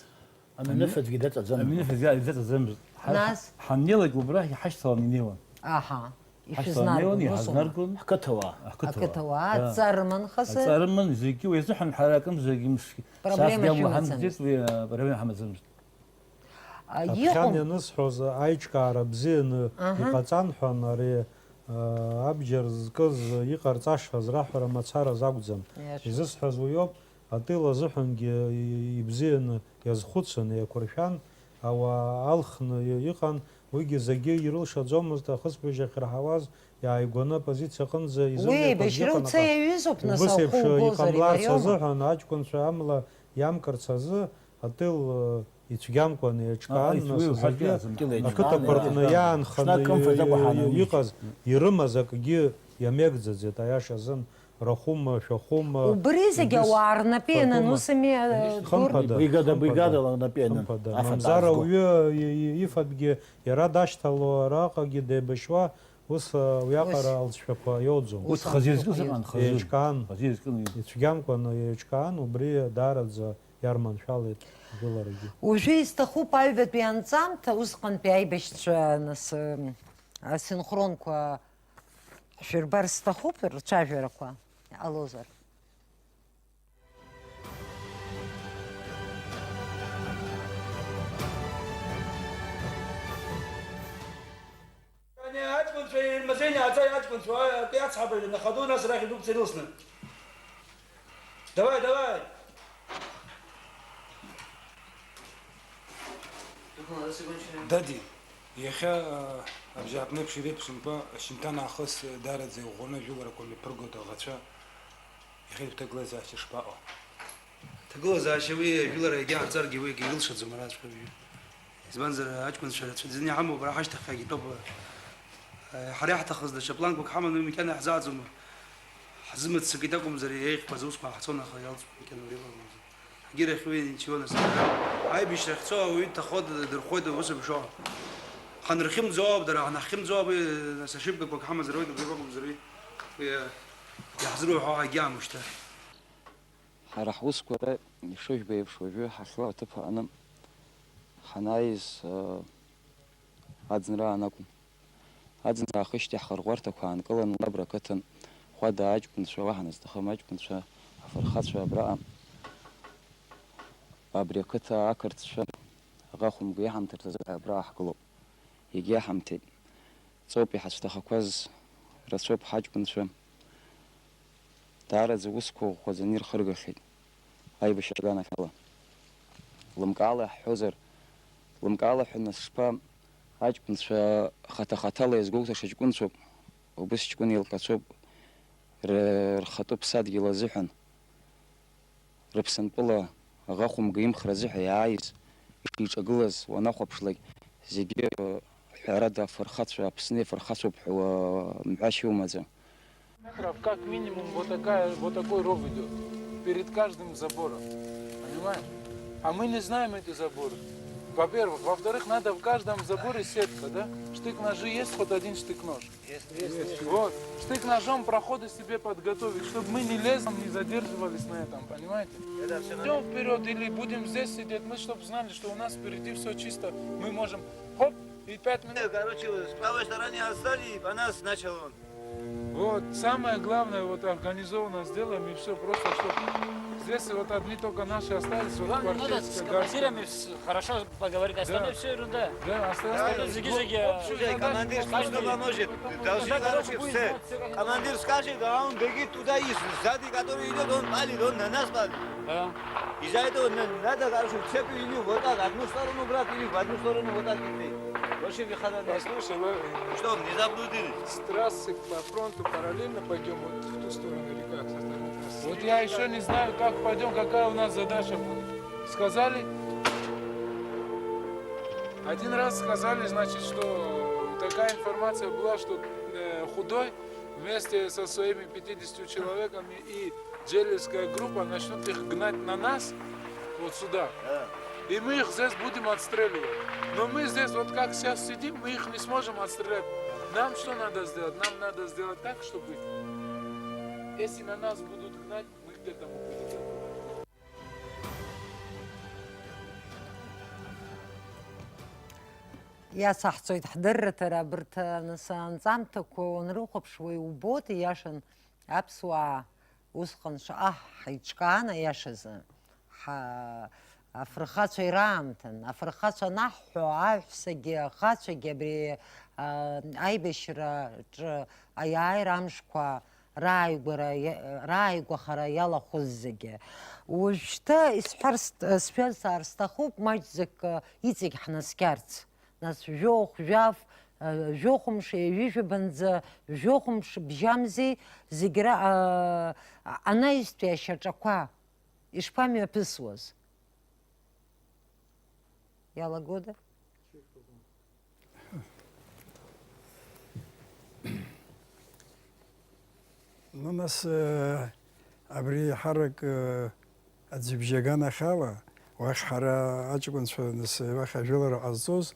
Амҩаныфа аӡәгьы даҵаӡамызт. Амҩаныфа аӡәгьы даҵаӡамызт. Ҳара Нас? Ҳаннеилак убра иҳашьҭаланы инеиуан. Аҳа. Ҳашьҭаланы инеиуан, ишәызнаргон, усума? Иҳазнаргон. Ҳқыҭауаа. Ҳқыҭауаа. Ҳқыҭауаа, Да. Аҵара рыман хазы? Аҵара рыман, зегьы уи азыҳәан ҳара акымзаргьы мышгьы. Проблема Сасгьы амла шәымаӡамызт. Ҳамӡеит, уи, а, проблема ҳамаӡамызт. А, Аԥхьан иҟам. Ианысҳәоз аиҿкаара бзианы Аҳа. Иҟаҵан ҳәа, ари, а, абџьар зкыз иҟарҵашаз раҳәара мацараз акәӡам. Иашоуп. Изысҳәаз уиоуп, атыл азыҳәангьы и-, ибзианы иазхәыцын, еиқәыршәан, ауаа алхны и-, иҟан, уигьы зегьы ирылшаӡомызт, ахысбыжь ахьраҳауаз иааигәаны апозициа аҟынӡа Уи изымҩақәаз еибашьра иҟан, уца аха иаҩызоуп, нас, убыс ахәы еиԥш угозар, иҟамларц иҳәариома? Азыҳәан, аҷкәынцәа амла иамкырц азы, атыл, э, ицәгьамкәан еиҿкаан, А, нас, уи зегьы уҳәатәы азымкьыла еиҿкаан, ақыҭақәа рҟны еиҿкаан. Иаанханы Ҽнак кымфа закәаҳан и-, уи. Иҟаз ирымаз акгьы иамеигӡаӡеит, аиашазын, рахәыма, шәахәыма, Убри зегьы егьыс ауаа рнапы ианын, фатәума. Ус ами, э, Хымԥада, Дур? Бригада, хымԥада, бригадала рнапы ианын, хымԥада. Афатә Мамзар аазго. Ауаҩы и-, и-, ифатәгьы иара дашьҭало, араҟагьы деибашьуа, ус, э, уиаҟара Ус. Алҵшәақәа иоуӡом. Ус хазы иазкыз ыҟан, хазы. Еиҿкаан. Хазы иазкын уи. Ицәгьамкәаны еиҿкаан, убри даараӡа иарманшәалеит ажәыларагьы. Уажәы исҭахуп аҩбатәи анҵамҭа, усҟантәи аибашьцәа, нас, э, асинхронқәа шәырбар сҭахуп, рцәажәарақәа иҟалозар. Ани аҷкәынцәа ирмазеины иааӡа аҷкәынцәа, атәи ацҳаба на ходу нас рахь идәықәҵа ирылсны. Давай, давай! Дади, иахьа, а, абжьааԥнеиԥш иреиԥшымкәа, ашьыжьымҭан аахыс даараӡа иӷәӷәаны ажәыларақәа мҩаԥыргоит аӷацәа. Иахьа шәҭагылазаашьа шԥаҟоу? Ҭагылазаашьа уи ажәылара егьа ҳҵаргьы уи акгьы илшаӡом араҵәҟьа уажәы. Избанзар, аҷкәынцәа рацәаӡаны иҳамоуп, ара ҳашьҭахьҟагьы итәоуп. Ҳара иаҳҭахыз даҽа планқәак ҳаманы макьана иаҳзааӡом. Ҳзымыццакит акәымзар, еиӷьқәаз аусқәа ҳцон, аха иалҵуа макьана уи ыҟаӡам. Ҳгьырахь уи ничего нас. Аибашьра ахьцо ауаҩы дҭахо дырхоит, ус бшо. Ҳанырхьымӡо ауп дара, ҳанахьымӡо ауп, нас, ошибкақәак ҳамазар ауеит, убри ракәымзар уи. Уи, э, иаҳзыруҳәо ҳагьаамышьҭа. Ҳара ҳусқәа ишыжәбо еиԥш, уажәы ҳахьуа аҭыԥ аҟны ҳанааиз, э, аӡынра аанакәым. Аӡын аахижьҭеи ҳхырӷәӷәарҭақәа аанкыланы Лабра ақыҭан Хәада аҷкәынцәа, уаҳа назҭахым аҷкәынцәа, афырхацәа абраҟа, абри ақыҭа ақырҭцәа аӷа хәымга иҳамҭарц азыҳәа абраҟа ҳгылоуп. Егьа ҳамҭеит. Ҵоуп иҳацәҭахақәаз, рацәоуп ҳаҷкәынцәа. Даараӡа усқәа ӷәӷәаӡаны ирхыргахьеит аибашьра аганахьала. Лымкаала иаҳҳәозар, лымкаала ҳәа нас шԥа, аҷкәынцәа хаҭа-хаҭала иазгәоуҭаша ҷкәынцәоуп, убыс ҷкәын еилҟьацәоуп р-, рхатәы ԥсадгьыл азыҳәан. Рыԥсынтәыла аӷа хәымга имхра азыҳәа иааиз, ишиҿагылаз уанахәаԥшлак, зегьы, ҳәарада, афырхацәа, Аԥсны ифырхацәоуп ҳәа уа-, мҳәашьа иумаӡам. Метров как минимум вот такая, вот такой ров идёт перед каждым забором. Понимаешь? А мы не знаем эти заборы. Во-первых. Во-вторых, надо в каждом заборе сетка, да? Штык-ножи есть, хоть один штык-нож. Вот. Штык-ножом проходы себе подготовить, чтобы мы не лезли, не задерживались на этом, понимаете? Идём вперёд или будем здесь сидеть, мы чтоб знали, что у нас впереди всё чисто, мы можем, хоп, и пять минут. Короче, с правой стороны отстали, и по нас начал он. Вот, самое главное, вот организованно сделаем, и всё, просто чтоб здесь вот одни только наши остались, вот. Главное, надо с квартирская, да. Командирами с-, хорошо поговорить, остальное всё ерунда. Да, остальное. Остальное зиги-зиги, а. Слушай, командир что поможет? Должны, короче, все. Командир скажет, а он бегит туда, и сзади, который идёт, он палит, он на нас палит. Да. Из-за этого на-, надо, короче, цепь или вот так, одну сторону брать, или в одну сторону вот так идти. Больше выхода нет. Послушай, мы что, не заблудились? С трассы по фронту параллельно пойдём, вот в ту сторону или как, со стороны трассы? Вот я ещё не знаю, как пойдём, какая у нас задача будет. Сказали, один раз сказали, значит, что такая информация была, что, э, Худой вместе со своими пятьюдесятью человеками и джеллерская группа начнут их гнать на нас, вот сюда. Да. И мы их здесь будем отстреливать. Но мы здесь вот как сейчас сидим, мы их не сможем отстрелять. Нам что надо сделать? Нам надо сделать так, чтобы, если на нас будут гнать, мы к этому будем готовы. Иацаҳҵоит ҳдырраҭара, абарҭ, нас, анҵамҭақәа уанрыхәаԥшуа иубоит, ииашан, аԥсуаа усҟан шаҟа ҳаиҿкаан, аиашазы. Ҳа-, афырхацәа ираамҭан, афырхацәа анаҳҳәо, аҳәсагьы, ахацәагьы абри, а, аибашьраҿы аиааира амшқәа рааигәара, иа-, рааигәахара иалахәыз зегьы. Уажәшьҭа исҳәар сҭ-, сшәазар сҭахуп, маҷӡак, а, иҵегь ҳнаскьарц. Нас жәохә, жәаф, а, жәохәымш, ҩажәижәабанӡа, жәохәымш бжьамзи, зегь ра-, а, анаҩстәи ашьаҿақәа ишԥамҩаԥысуаз? Иалагода? Ну, нас, э, абри ҳарак, э, аӡҩыбжьы аганахьала, уахь ҳара аҷкәынцәа, нас, уахь ажәылара ҟазҵоз,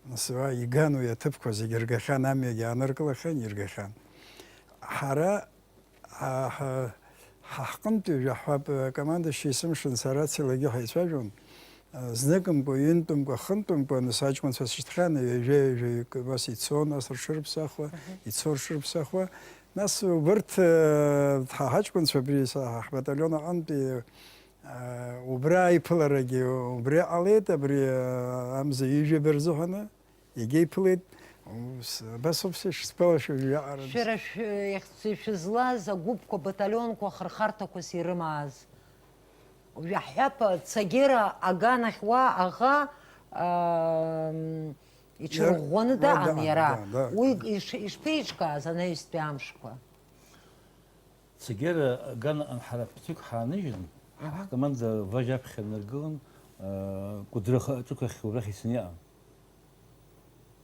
нас, уа иган уи аҭыԥқәа зегьы ргахьан, амҩагьы ааныркылахьан, иргахьан. Ҳара Ҳа, ҳа, ҳа ҳҟынтәи жәаҳәап, акомандующий сымшын сара Ацилагьы ҳаицәажәон. Зныкымкәа, ҩынтәымкәа, хынтәымкәа, нас аҷкәынцәа сышьҭхьан, ҩажәа-ҩажәаҩык убас ицон, нас рҽырԥсахуа, ицо рҽырԥсахуа. Нас убырҭ, ҳа ҳаҷкәынцәа абри са ҳбаталион аҟынтәи, убра аиԥыларагьы убри ҟалеит, абри амза ҩажәаба рзыҳәаны. Егьа иԥылеит, ус, абас ауп сышсгәалашәо уиаҟара. Шәара шә-, иахьц-, шәызлаз агәыԥқәа, баталионқәа, ахырхарҭақәас ирымааз. Жәаҳәап, Цагера аганахь уа аӷа, аа, м, иҽырӷәӷәаны Иар-, даҟан да, иара. Да, да. Уи иш-, ишԥеиҿкааз анаҩстәи амшқәа? Цагера аганаҟны ҳара ԥыҭҩык ҳааныжьын, Мгм. ҳкоманда Важьа аԥхьа инаргылан, аа, Кәыдры ахаҿықәахь убрахь ицаны иҟан.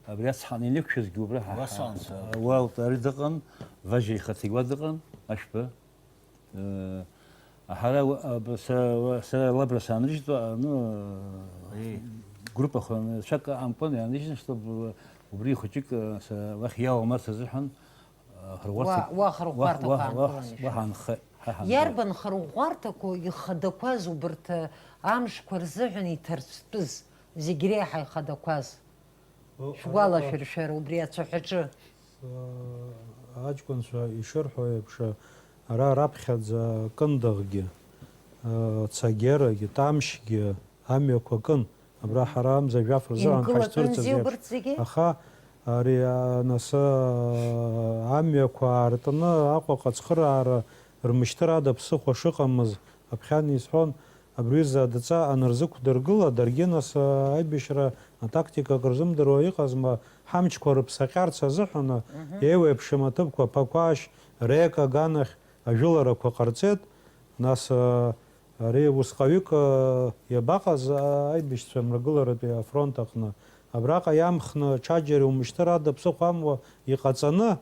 Абри ацҳаны инықәшәазгьы убра ҳа-, Уа ҳа-, саанӡа. Уа алтари дыҟан, Важьа ихаҭагь уа дыҟан, Ашәба. Э, Ҳара, а, б-, са, сара Лабра саанрыжьтәа, а, ну, а, группа хәа-, цәак амкәан иааныжьны, чтобы убри хәыҷык, а, са, уахь иалалмырц азыҳәан, а, хырӷәӷәарҭак, уа, уа хырӷәӷәарҭақәа уа, уа, аанкыланы. Уа ҳанхеит, ҳа ҳанхеит. Иарбан хырӷәӷәарҭақәоу ихадақәаз убарҭ, а, амшқәа рзыҳәан иҭарцәтәыз? Зегь реиҳа ихадақәаз? О, шәгәалашәыршәара убри ацәаҳәаҿы. Аҷкәынцәа ишырҳәо еиԥш, ара раԥхьаӡа Кындыӷгьы, Цагерагьы, Тамшьгьы амҩақәа кын. Абра ҳара амза жәаф рзыҳәан инкылатәынзи ҳашцәырҵыз еиԥш. Убырҭ зегьы? Аха ари, а, нас, а, амҩақәа аартны Аҟәаҟа ацхыраара рмышьҭыр ада ԥсыхәа шыҟамыз аԥхьан исҳәон. Абри аҩыза адҵа анырзықәдыргыла, даргьы нас, а, аибашьра атактика акры рзымдыруа иҟазма, ҳамчқәа рыԥсаҟьарц азыҳәан, мгм, еиуеиԥшым аҭыԥқәа Ԥақәашь, Река аганахь ажәыларақәа ҟарҵеит. Нас, а, ари усҟаҩык, а, иабаҟаз, а, аибашьцәа мрагыларатәи афронт аҟны? Абраҟа иамхны ҽаџьара иумышьҭыр ада ԥсыхәа амуа иҟаҵаны,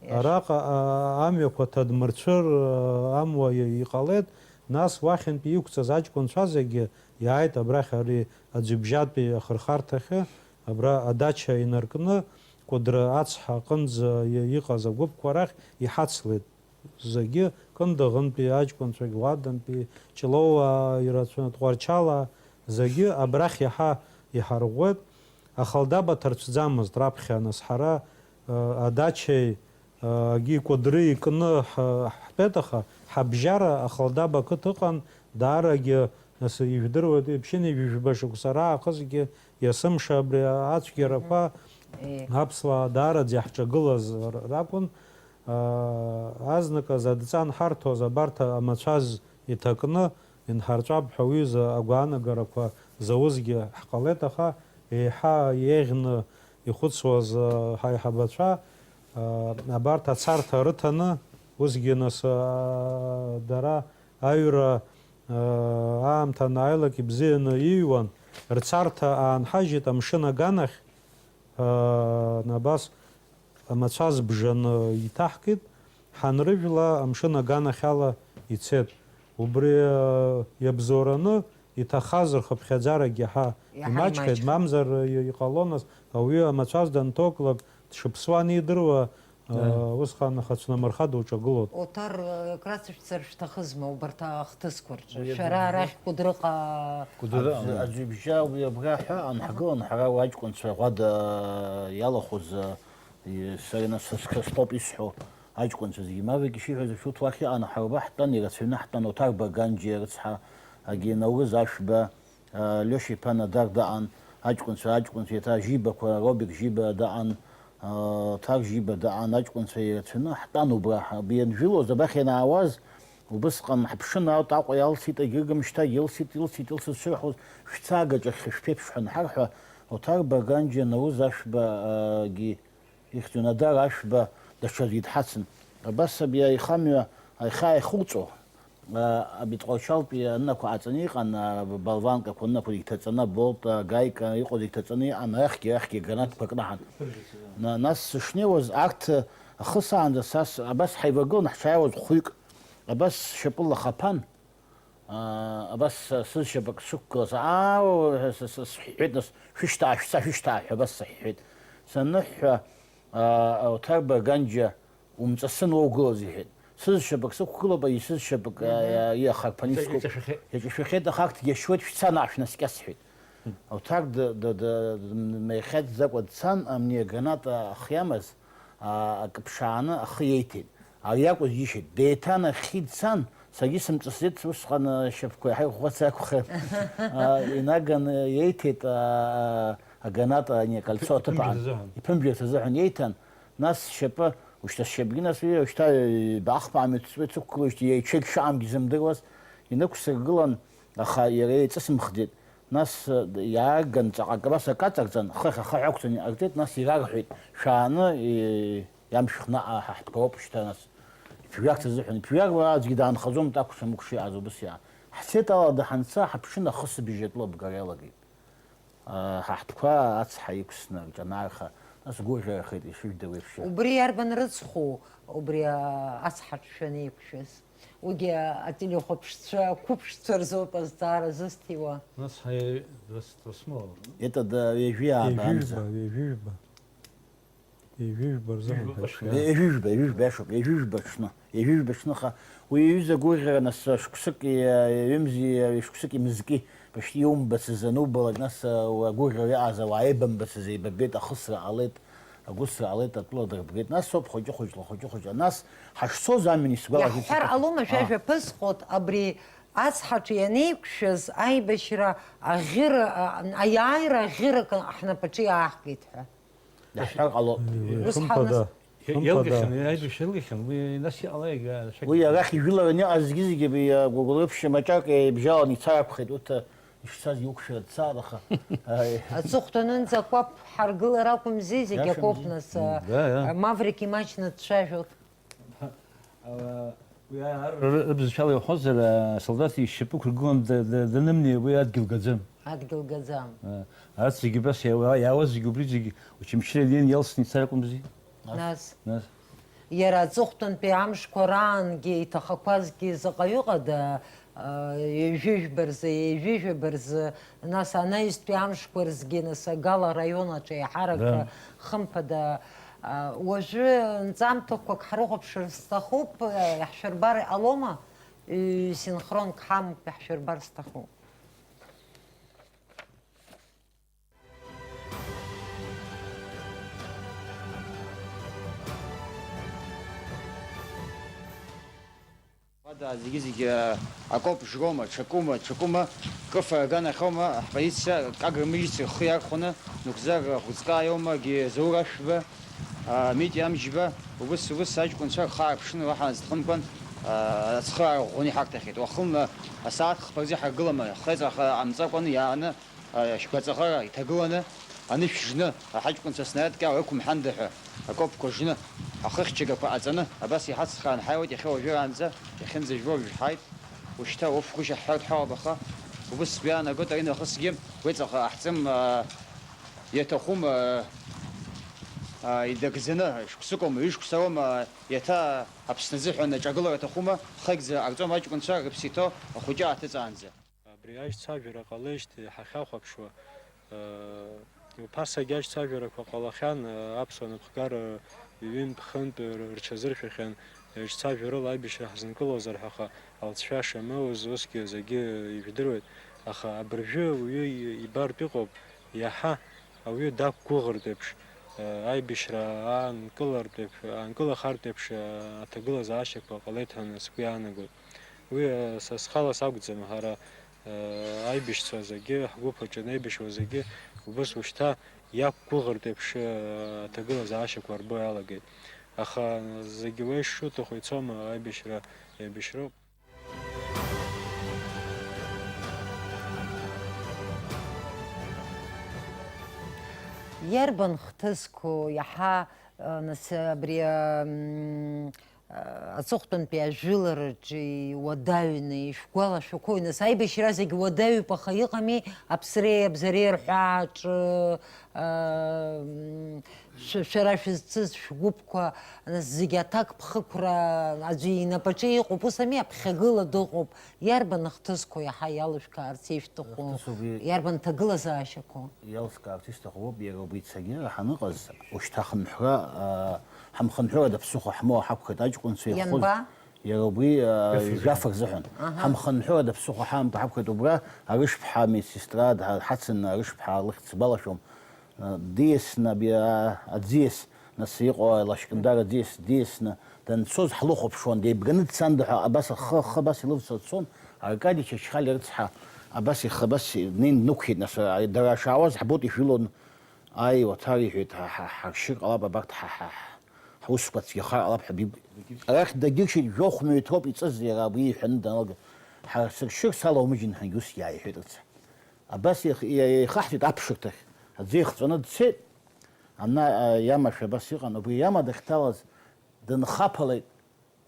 иашьа, араҟа, а, амҩақәа ҭадмырцәыр, а, амуа и-, иҟалеит, нас уахьынтәи иқәҵаз аҷкәынцәа зегьы иааит абрахь ари аӡҩыбжьатәи ахырхарҭахьы, абра адача инаркны, Кәыдры ацҳа аҟынӡа и-, иҟаз агәыԥқәа рахь иҳацлеит. Зегьы, Кындыӷынтәи аҷкәынцәагь, Ладантәи, Ҷлоуаа ирацәаны, Тҟәарчалаа, зегьы абрахь иаҳа иҳарӷәӷәеит. Ахалдаба ҭарцәӡамызт раԥхьа, нас ҳара, э, адачеи, э, агьи Кәыдры икны ҳ-, ҳтәеит, аха ҳабжьара Ахалдаба ақыҭа ыҟан, даарагьы, нас, ижәдыруеит, ԥшьынҩажәи жәба шықәса раахысгьы, есымша абри ацәгьарақәа, мгм, э, аԥсуаа даараӡа иаҳҿагылаз р-, ракәын. Аа, азныказ адҵа анҳарҭоз, абарҭ амацәаз иҭакны инҳарҵәап ҳәа уҩыза агәаанагарақәа заузгьы ҳҟалеит, аха еиҳа еиӷьны ихәыцуаз, аа, ҳаиҳабацәа, аа, абарҭ ацарҭа рыҭаны, усгьы нас, аа, дара аҩра, аа, аамҭа анааилак ибзианы иҩуан, рцарҭа аанҳажьит амшын аганахь, аа, абас амацәаз бжаны иҭаҳкит, ҳанрыжәла, амшын аганахьала ицеит. Убри, э, иабзоураны иҭахаз рхыԥхьаӡарагь иаҳа, иаҳа имаҷхеит, имаҷхеит. Мамзар, э, иҟалон, нас, ауаҩы амацәаз данҭоклак, дшыԥсуа анидыруа, э, да, усҟан ахацәнамырха дуҿагылон. Оҭар, э, крацәшәҵар шәҭахызма убарҭ ахҭысқәа рҿы? Уи шәара абри арахь Кәыдрыҟа Кәыдрыҟа. Аӡ-, аӡҩыбжьа уи абра ҳәа анҳгылан, ҳара уаҷкәынцәа ӷәада иалахәыз, э, И-, сара нас сасқьа стәоуп исҳәо, аҷкәынцәа зегьы. Маврик ишиҳәаз еиԥш, урҭ уахь иҟан, ҳарба ҳтәан, ирацәаҩны ҳтәан, Оҭарба Ганџьиа рыцҳа, агьи Наурыз Ашәба, а, Лиошьа-иԥа Надар даҟан, аҷкәынцәа, аҷкәынцәа, еиҭа Жибақәа, Робик Жиба даҟан, а, Ҭар Жиба даҟан, аҷкәынцәа ирацәаҩны ҳтәан убра, ҳа-, ианжәылоз, абахь ианаауаз, убысҟан ҳаԥшын аалт Аҟәа иалсит, егьыргьы мышьҭагь илсит, илсит, илсит, шырҳәоз, шәца агаҿахь шәԥеиԥш ҳәа анҳарҳәа, Оҭарба Ганџьиа, Наурыз Ашәба, а, гьи, Ихьӡ Надар Ашәба даҽаӡәгьы дҳацын. Абас абри аихамҩа аихьаа ихуҵо, а, абитҟәарчалтәи аннақәа ҟаҵаны иҟан, а, болванкақәа аннақәа зегь ҭаҵаны, аболт, агаика иҟоу зегь ҭаҵаны иҟан, арахьгьы, арахьгьы гранатқәа кнаҳан. На-, нас сышнеиуаз, арҭ ахысаанӡа са с-, абас ҳаивагылан ҳшааиуаз хәҩык, абас сшьапыла хаԥан. Аа, абас сызшьапык сықәгылаз, аа, с-, с-, сҳәеит, нас, шәышьҭаа, шәца, шәышьҭаа ҳәа абас сыҳәҳәеит. Саныҳәҳәа, аа, Оҭарба Ганџьа, умҵасын уа угылаз, иҳәеит. Сызшьапык сықәгылоуп, ари сызшьапык, Мгм. аа, иахарԥаны Иҵа-, искуп. Иҵашәахьеит. Иаҿашәахьеит, аха арҭгьы ашьуеит, шәца наҟ шәнаскьа сҳәеит. Мгм. Оҭар д-, д-, д-, д-, меихьаӡаӡакәа дцан, амни аграната ахиамаз, аа, акы ԥшааны ахы иеиҭеит. Ари акәыз џьысшьеит. Деиҭанахьхьи дцан, саргьы сымҵысӡеит, усҟан, а, шьапқәа иаҳа иӷәӷәац акәхеит. А, инаган, а, иеиҭеит, а, а, аграната, ани акольцо Иԥы-, аҭыԥ аан. Иԥымжәарц азыҳәан. Иԥымжәарц азыҳәан иеиҭан, нас сшьапы, ушьҭа сшьапгьы нас уи, ушьҭа, ҩба-ахԥа амҩа ҭыҵуеит, сықәгылоижьҭеи иаҩ-чеиџь шаамгьы зымдыруаз, инықәсыргылан, аха иара еиҵысымхӡеит. Нас, э, иаарган, ҵаҟа акраса акаҵарҵан, хыхь ахаҳә ақәҵан иҟарҵеит, нас ирарҳәеит, шәааны, э, иамшәх наҟ ҳа ҳтәқәа ауп шьҭа, нас. Иԥжәарц азыҳәан, иԥжәар уа аӡәгьы даанхаӡомызт, акәшамыкәша иҟаз убыс иаан. Ҳцеит ала даҳанца, ҳаԥшын ахысыбжьатәла абгара иалагеит. Э, ҳа ҳтәқәа ацҳа иқәсны рҿанаарха, Нас гәырӷьарахеит ишыжәдыруа еиԥш. Убри иарбан рыцхәу, убри, а, ацҳаҿ шәанеиқәшәаз? Уигьы ателехәаԥшцәа, ақәыԥшцәа рзоуп азҵаара зысҭиуа. Нас ҳаи-, рас-, расмоур. Это да, ҩажәи ааба амза. Ҩажәижәба, ҩажәижәба. Ҩажәижәба рзыҳәан Ҩажәижәба ҳәа ҟаԥшьы. ишәеит. Ҩажәижәба, ҩажәижәба иашоуп, ҩажәижәба ҽны. Ҩажәижәба ҽныха. Уи иҩыза гәырӷьара нас шықәсыки, ҩымзи, шықәсыки мызки, почти иумбацыз анубалак, нас агәырӷьара иааз ауаа еибамбацыз еибабеит, ахысра ҟалеит, агәысра ҟалеит, атәыла дырбгеит. Нас соуп хәыҷы-хәыҷла, хәыҷы-хәыҷла. Нас ҳашцоз амҩан исгәалашәеит. Иаҳҳәар сыҭ-, ҟалома, аа. Жәажәа ԥысҟот, абри ацҳаҿы ианеиқәшәаз аибашьра аӷьыра, а, аиааира аӷьырак ҳнапаҿы иаахгеит ҳәа? Иаҳҳәар ҟалоит. Ус Хымԥада. ҳанас- Хымԥада. Иалгахьан, аибашьра иалгахьан, уи нас иҟалеи ага. Уи арахь ижәылараны иҟаз зегьы-зегьы абри агәагәлеиԥш маҷак еибжьаланы ицаракәхеит, урҭ ишцаз иуқәшәара дцар, аха, аи. Аҵыхәтәанынӡа акәаԥ ҳаргылар акәымзи, зегь Иашан акоуп бзиа. нас, Да, да. а, Маврик имаҷны дцәажәоит. Ала, уи ар-, р-, рыбзацәала иҳәозар, асолдаҭ ишьапы ықәыргылан д-, д-, данымнеи, уи адгьыл гаӡам. Адгьыл гаӡам. А, арҭ зегьы убас иауа, иаауаз зегьы убри зегьы Очамчыра инеины иалсны ицар акәымзи? Нас, Нас. иара аҵыхәтәантәи амшқәа раангьы иҭахақәазгьы заҟаҩы ыҟада, а, ҩажәижәба рзы, ҩажәижәаба рзы, нас анаҩстәи амшқәа рзгьы, нас Агала араион аҿы еиҳарак, Да. Хымԥада, а, уажәы нҵамҭақәак ҳрыхәаԥшыр сҭахуп, а, иаҳшәырбар ҟалома? Ҩ-, синхронк ҳамоуп, иаҳшәырбар сҭахуп. Уада зегьы-зегьы акоуп, Жрома, ҽакума, ҽакума, кыфа аганахьоума, ҳполициа Кагра милициа рхы иархәаны, Нугзар Хәыҵкааиоума, Гьезаур Ашәба, а, Митиа Амҷба, убыс, убыс аҷкәынцәа рхы аарԥшны уаҳа зҭахымкәан, а, ацхыраара ӷәӷәаны иҳарҭахьеит. Уахынла асааҭ хԥа рзы иҳаргылама, хеҵәаха ҟамҵакәаны иааны, а, шәгәаҵаӷара иҭагыланы, анышә жны, аҳаҷкәынцәа снарядк иала ықәымҳанда ҳәа, акопқәа жны, ахыхьчагақәа ҟаҵаны, абас иҳацхраан ҳаиуеит иахьа уажәраанӡа, иахьынӡажәуа уажә ҳааит, ушьҭа уф гәышьа ҳҳәартә ҳауп, аха убыс сгәы иаанагоит, ари нахысгьы уеҵаҟа аҳҵым, а, иаҭахума, а, а, идагӡаны, шықәсыкоума, ҩышықәсароума, а, иаҭа Аԥсны азыҳәан аҿагылара аҭахума, хыгӡа ҟарҵом аҷкәынцәа рыԥсы иҭоу ахәыҷы ааҭыҵаанӡа. Абри аиҿцәажәара ҟалеижьҭеи ҳахьахәаԥшуа, э, уԥасагьы аиҿцәажәарақәа ҟалахьан, э, аԥсуа напхгара ҩынтә-хынтә р-, рҽазыршәахьан, еиҿцәажәарыла аибашьра ҳзынкылозар ҳәа, аха алҵшәа шамоуаз усгьы зегьы ижәдыруеит, аха абыржәы ауаҩы и-, ибартә иҟоуп, иаҳа ауаҩы дақәгәыӷыртә еиԥш, э, аибашьра аанкылартә еиԥ-, аанкылахартә еиԥш, э, аҭагылазаашьақәа ҟалеит ҳәа сгәы иаанагоит. Уи, э, са схала сакәӡам, ҳара, э, аибашьцәа зегьы, ҳгәыԥ аҿы анеибашьуа зегьы, убыс ушьҭа иақәгәыӷыртә еиԥш, э, аҭагылазаашьақәа рбо иалагеит. Аха зегьы уа ишшуҭаху ицома аибашьра, еибашьроуп. Иарбан хҭысқәоу иаҳа, э, нас, абри, м, э, аҵыхәтәантәи ажәылараҿы иуадаҩны ишәгәалашәақәои? Нас аибашьра зегь уадаҩуп, аха иҟами аԥсреи абзареи рҳәааҿы, э, м, шәа-, шәара шәызцыз шәгәыԥқәа, нас зегь аҭакԥхықәра аӡәы инапаҿы иҟоуп, ус ами, аԥхьагыла дыҟоуп. Иарбан ахҭысқәа иаҳа иалышәкаарц ишәҭаху? Ахҭыс убри Иарбан ҭагылазаашьақәоу? Иалскаарц исҭаху уоуп, иара убри ацәгьара ҳаныҟаз, ушьҭа ахынҳәра, аа, ҳамхынҳәырада ԥсыхәа ҳмоуа ҳакәхеит, аҷкәынцәа ихәыз. Ианба? Иара убри, аа, жәаф рзыҳәан. Аҳа. Ҳамхынҳәырада ԥсыхәа ҳамоуа ҳакәхеит, убра Арышԥҳа амедсестра дҳа-, ҳацын, Арышԥҳа лыхьӡ сгәалашәом, Диасны, аби-, а-, аӡиас, нас иҟоу алашькындара аӡиас диасны данцоз ҳлыхәаԥшуан, деибганы дцанда ҳәа абас ахы, ахы абас илывҵуа дцон, Аркади Чачхалиа рыцҳа, абас ихы абас днеин днықәшәеит, нас, а, дара шаауаз ҳбоит ижәылон, ааи, Уаҭар, иҳәеит, ҳа, ҳа, ҳаршьыр ҟалап абарҭ ҳа, ҳа, ҳ-, ҳусқәа цәгьахар ҟалап ҳәа биб-, арахь дагьыршьит, жәохә мҩаҭроуп иҵыз иара абри иҳәаны даналга, ҳарсыршьыр салоумыжьын ҳәагьы усгьы ааиҳәеит рыцҳа. Абас еих-, еихаҳҵеит аԥшырҭахь. Аӡы еихҵәаны дцеит. Ана, а, иамашәа абас иҟан. Убри иама дахьҭалаз дынхаԥалеит.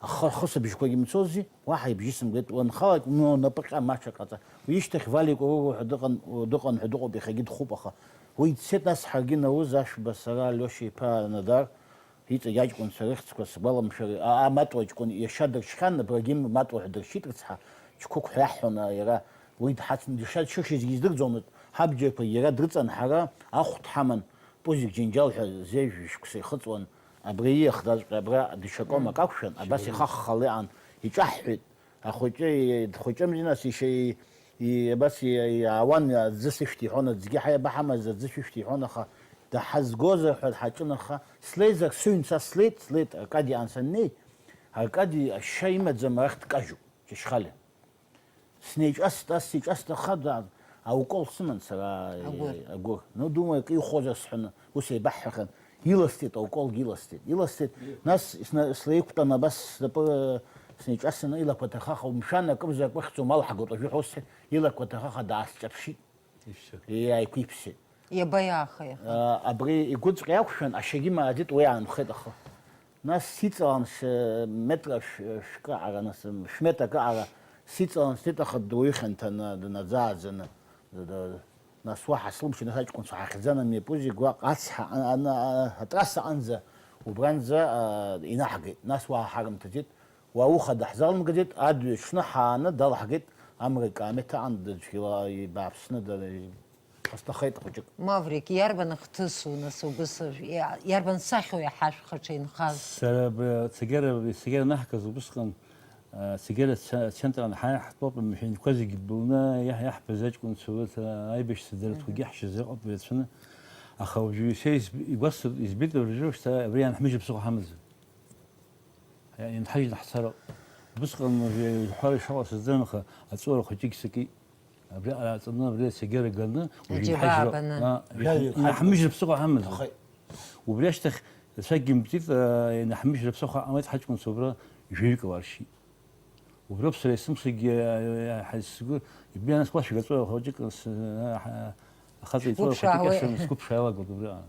Ахы-, ахысыбжьқәагьы мцози, уаҳа ибжьы сымгеит. Уанхалак, ну, напыҟьа маша ҟаҵа. Уи ишьҭахь Валик Урура ҳәа дыҟан, дыҟан ҳәа дыҟоуп, иахьагьы дхуп, аха Уи дцеит, нас ҳаргьы Наурыз Ашәба, сара, Алиоша иԥа Надар, иҵегь аҷкәынцәа рыхьӡқәа сгәаламшәар, а, а, Матуа ҷкәын иашьа дыршьхьан, Ибрагим Матуа ҳәа дыршьит, рыцҳа, Џьқәықә ҳәа иаҳҳәон, а, иара. Уи дҳацны, иашьа дшыршьызгьы издырӡомызт, ҳабџьарқәа иара дрыҵан, ҳара ахә дҳаман, Пузик Џьынџьал ҳәа зежә шықәса ихыҵуан, абри ииахдаҵәҟьа абра дышьаком акы ақәшәан, абас ихаххала иҟан, иҿаҳҳәеит. Ахәыҷы, и-, дхәыҷымзи, нас, ишьа-, и-, и-, абас и-, иаауан, аӡы сышәҭ иҳәон, аӡгьы ҳа иабаҳамаз, аӡы шәышәҭ иҳәон, аха даҳазгозар ҳәа ҳаҿын, аха слеизар, сыҩн са слеит, слеит, Аркади иаан саннеи, Аркади ашьа имаӡам, арахь дкажьуп, Чачхалиа. Снеиҿаст, ас сиҿаст, аха да-, аукол сыман сара, э, Агәыр. Агәыр. Ну, думаю, акы ихозар сҳәаны, ус еибаҳҳәахьан. Иласҵеит, ауколгьы иласҵеит. Иласҵеит. Нас сна-, слеиқәтәан, абас снапы, э, снеиҿасны, илақәа ҭахаха, умшәан, акымзар акәыхьӡом, алҳагоит уажәы ҳәа ус, илақәа ҭахаха даасҿаԥшит. Иԥсы. Иааиқәиԥсеит. Иаба иааха иаха? А, абри игәыҵәҟьа иақәшәан, ашьагьы мааӡеит, уи аанхеит ахы. Нас сиҵалан ш-, метра шә-, шәкы аҟара, нас, м, шәметр акы аҟара сиҵалан, снеит, аха дуаҩы хьанҭаны, днаӡааӡаны, д-, д-, нас уаҳа слымшеит, нас аҷкәынцәа ҳахьӡан, амҩаԥузи гәаҟ ацҳа, а-, а-, а-, атрасса аҟынӡа, убранӡа, а, инаҳгеит. Нас уаҳа ҳарымҭаӡеит, уа уха даҳзалымгаӡеит, адҩаҽны ҳааны далаҳгеит, амра икаамеҭ аҟан, дыцәгьала ибааԥсны, д-, Ҳасҭахеит хәыҷык. Маврик, иарбан ахҭысу, нас, убыс, иа-, иарбан сахьоу иаҳа шәхаҿы инхаз? Сара б-, Цегьара, Цегьара наҳгаз убысҟан, а, Цегьара ц-, центран ҳа-, ҳтәоуп, амшәанқәа зегьы былны, иаҳ-, иаҳбаз аҷкәынцәа урҭ, а, аибашьцәа дырҭогьы ҳшьазыҟоуп ирацәаны. Аха уажәы исеи-, изб-, игәасҭо, избеит уажәы шьҭа абри иаанҳмыжьыр ԥсыхәа ҳамаӡам. Инҳажьны ҳцароуп. Убысҟан уажәы ҳәара ишаҟа сыздырам, аха аҵәуара хәыҷык сакит. Абри аҵаны, абри ацәгьара ганы, уажәы Аџьабаа инҳажьроуп. Баны. А, Жәаҩык инаҳмыжьыр ҳаҷкәынцәа. Ԥсыхәа ҳамаӡам. Аха. Убри ашьҭахь рацәакгьы имҵит, а, инаҳмыжьыр ԥсыхәа ҳамеит, ҳаҷкәынцәа убра жәаҩык ауаа ршьит. Уброуп сара есымшагьы, а, а, сгәы, ибиан сгәашәга аҵәуара хәыҷык, с-, а, а, ахаҵа иҵәуара хәыҷык Шәгәыԥшаауеит. Иашаны сгәыԥшаа иалагоит убриаҟара.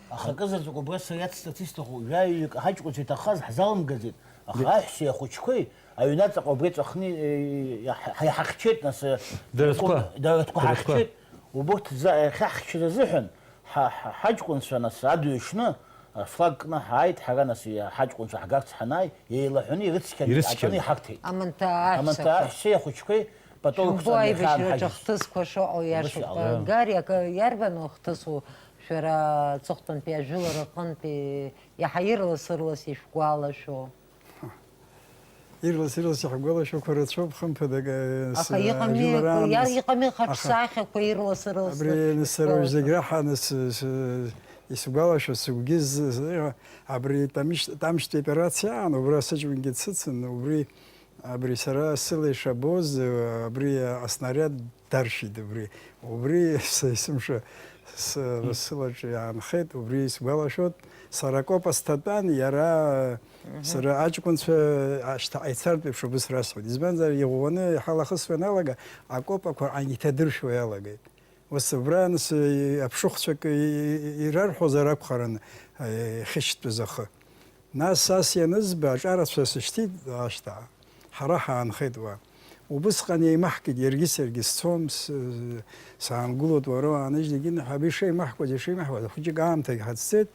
Аха акызаҵәык убра сара иацсҵарц исҭаху, жәаҩык ҳаҷкәынцәа иҭахаз ҳзалымгаӡеит, аха Ри- аҳәсеи ахәыҷқәеи аҩнаҵаҟа убра иҵәахны, э, иаҳ-, ҳа-, иҳахьчеит, нас, э, Дара ртәқәа, дара ртәқәа дара ртәқәа. Ҳахьчеит, убырҭ за-, иахьаҳхьчаз азыҳәан, ҳа-, ҳа-, ҳаҷкәынцәа, нас, адҩаҽны, афлаг кны ҳааит, ҳара, нас, иа-, ҳаҷкәынцәа ҳгарц ҳанааи, еилаҳәаны ирыцқьан, ирыцқьан. Аҿаны иҳарҭеит. Аманҭаа Аманҭаа аҳәсақәа. Аҳәсеи ахәыҷқәеи пату Шәымбо рықәҵаны аибашьраҿы иахьаанҳажьыз. Ахҭысқәа шыҟоу Убас иашоуп. Иҟалеит. Гари, акы иарбану ахҭысу? Шәара аҵыхәтәантәи ажәылара рҟынтәи иаҳа ирлас-ырлас ишәгәалашәо? Ирлас-ырлас иаҳгәалашәақәо рацәоуп, хымԥадак, э, с-, Аха иҟами, ажәылараан иа-, нас, иҟами аха хаҿсахьақәа ирлас-ырлас абри нас сара уажә зегь шәгәалашәо? Раҳаны с-, с-, исгәалашәо, сыгәгьы з-, з-, абри Тамышь-, Тамшьтәи операциа аан, убра сыҷкәынгьы дсыцын, убри Абри сара сыла ишабоз, абри аснариад даршәит, убри. Убри са есымша с-, сылаҿы иаанхеит, убри исгәалашәоит, сара акопа сҭатәан, иара, мгм, сара аҷкәынцәа ашьҭахьҟа ицартә еиԥш убыс расҳәоит. Избанзар, иӷәӷәаны иҳалахысуа ианалага, акопақәа ан-, иҭадыршәуа иалагеит. Ус убра аныс, э, аԥшыхәцәак, э, ирарҳәозар акәхарын, э, ихьышьтәыз ахы. Нас ас ианызба, аҿарацәа сышьҭит ашҭа. Ҳара ҳаанхеит уа. Убысҟан еимаҳкит, иаргьы саргьы сцом, с-, саангылоит уара уааныжьны, егьи ҳәа ишеимаҳкуаз, ишеимаҳкуаз, хәыҷык аамҭагь ҳацәцеит.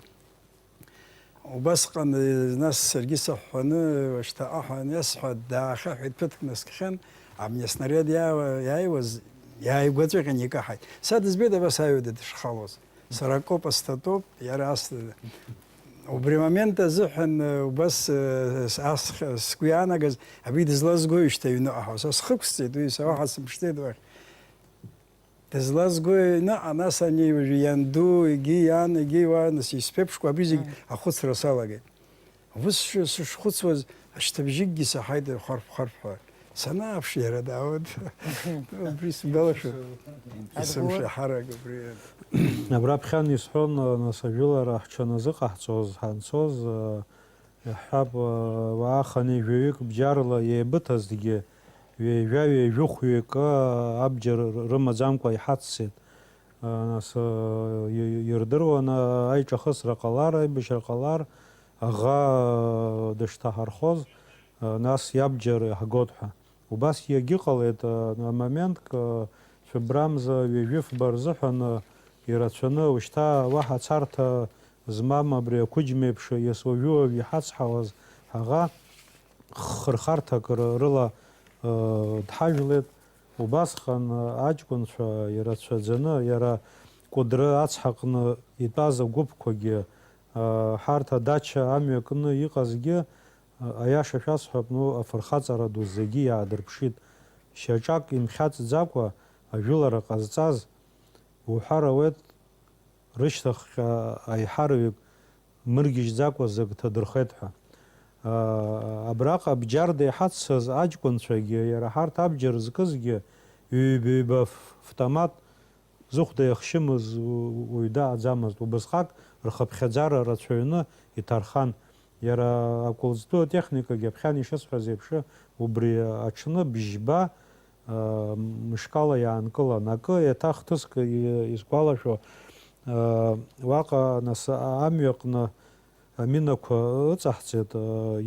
Убасҟан, нас саргьы сыҳәҳәаны, шьҭа аҳәа аниасҳәа, даахьаҳәит, ԥыҭк наскьахьан, абни аснариад иаауа-, иааиуаз, иааигәаҵәҟьан икаҳаит. Са дызбеит абас аҩада дышхалоз. Сара акопа сҭатәоуп, иара ас-, убри амомент азыҳәан, убас, ас-, сгәы иаанагаз, абри дызлазгои шьҭа аҩныҟа ҳәа. Са схықәсҵеит, уи сара ҳасымԥшӡеит уахь. Дызлазгои наҟ, нас ани уажәы ианду, егьи иан, егьи уа, нас исԥеиԥшқәа абри зегь ахәыцра салагеит. Ус ш-, сышхәыцуаз, ашьҭыбжьыкгьы саҳаит, хәарф-хәарф ҳәа. Санааԥш, иара даауеит. Убри сгәалашәоит. Есымша ҳарак убри. Абраԥхьан исҳәон, нас ажәылара ҳҽаназыҟаҳҵоз, ҳанцоз, Иаҳҳәап, уааханы жәаҩык бџьарла еибыҭазҭгьы, ҩажәа-ҩажәихәҩык абџьар рымаӡамкәа иҳаццеит. Нас, ирдыруан аиҿахысра ҟалар, аибашьра ҟалар, аӷа дышҭаҳархоз, нас иабџьар иаҳгот ҳәа. Убас иагьыҟалеит, а, моментк, а, цәыббрамза ҩажәи фба рзыҳәан, а, ирацәаны, ушьҭа уаҳа царҭа змам абри ақәыџьма еиԥш, уажәы-уажә иҳацҳауаз ҳаӷа хырхарҭак ры-, рыла, ыы, дҳажәлеит. Убасҟан, ыы, аҷкәынцәа ирацәаӡаны, иара Кәыдры ацҳаҟны итәаз агәыԥқәагьы, ыы, ҳарҭ адача амҩа кны иҟазгьы, ыы, аиаша шәасҳәап, ну, афырхаҵара ду зегьы иаадырԥшит. Шьаҿак имхьаҵӡакәа ажәылара ҟазҵаз, уҳәар ауеит, рышьҭахьҟа аиҳараҩык мыргьежьӡакәа зыгәҭа дырхеит ҳәа. Абраҟа абџьарда иҳаццаз аҷкәынцәагьы, иара ҳарҭ абџьар зкызгьы, ҩба-ҩба автомат зыхәда иахшьымыз уаҩ дааӡамызт. Убасҟак рхыԥхьаӡара рацәаҩны иҭархан. Иара акәылӡтәы атехникагьы аԥхьан ишысҳәаз еиԥш, убри аҽны бжьба, мышкала иаанкылан. Акы, еиҭах ҭыск исгәалашәо, уаҟа, нас, амҩаҟны аминақәа ыҵаҳҵеит,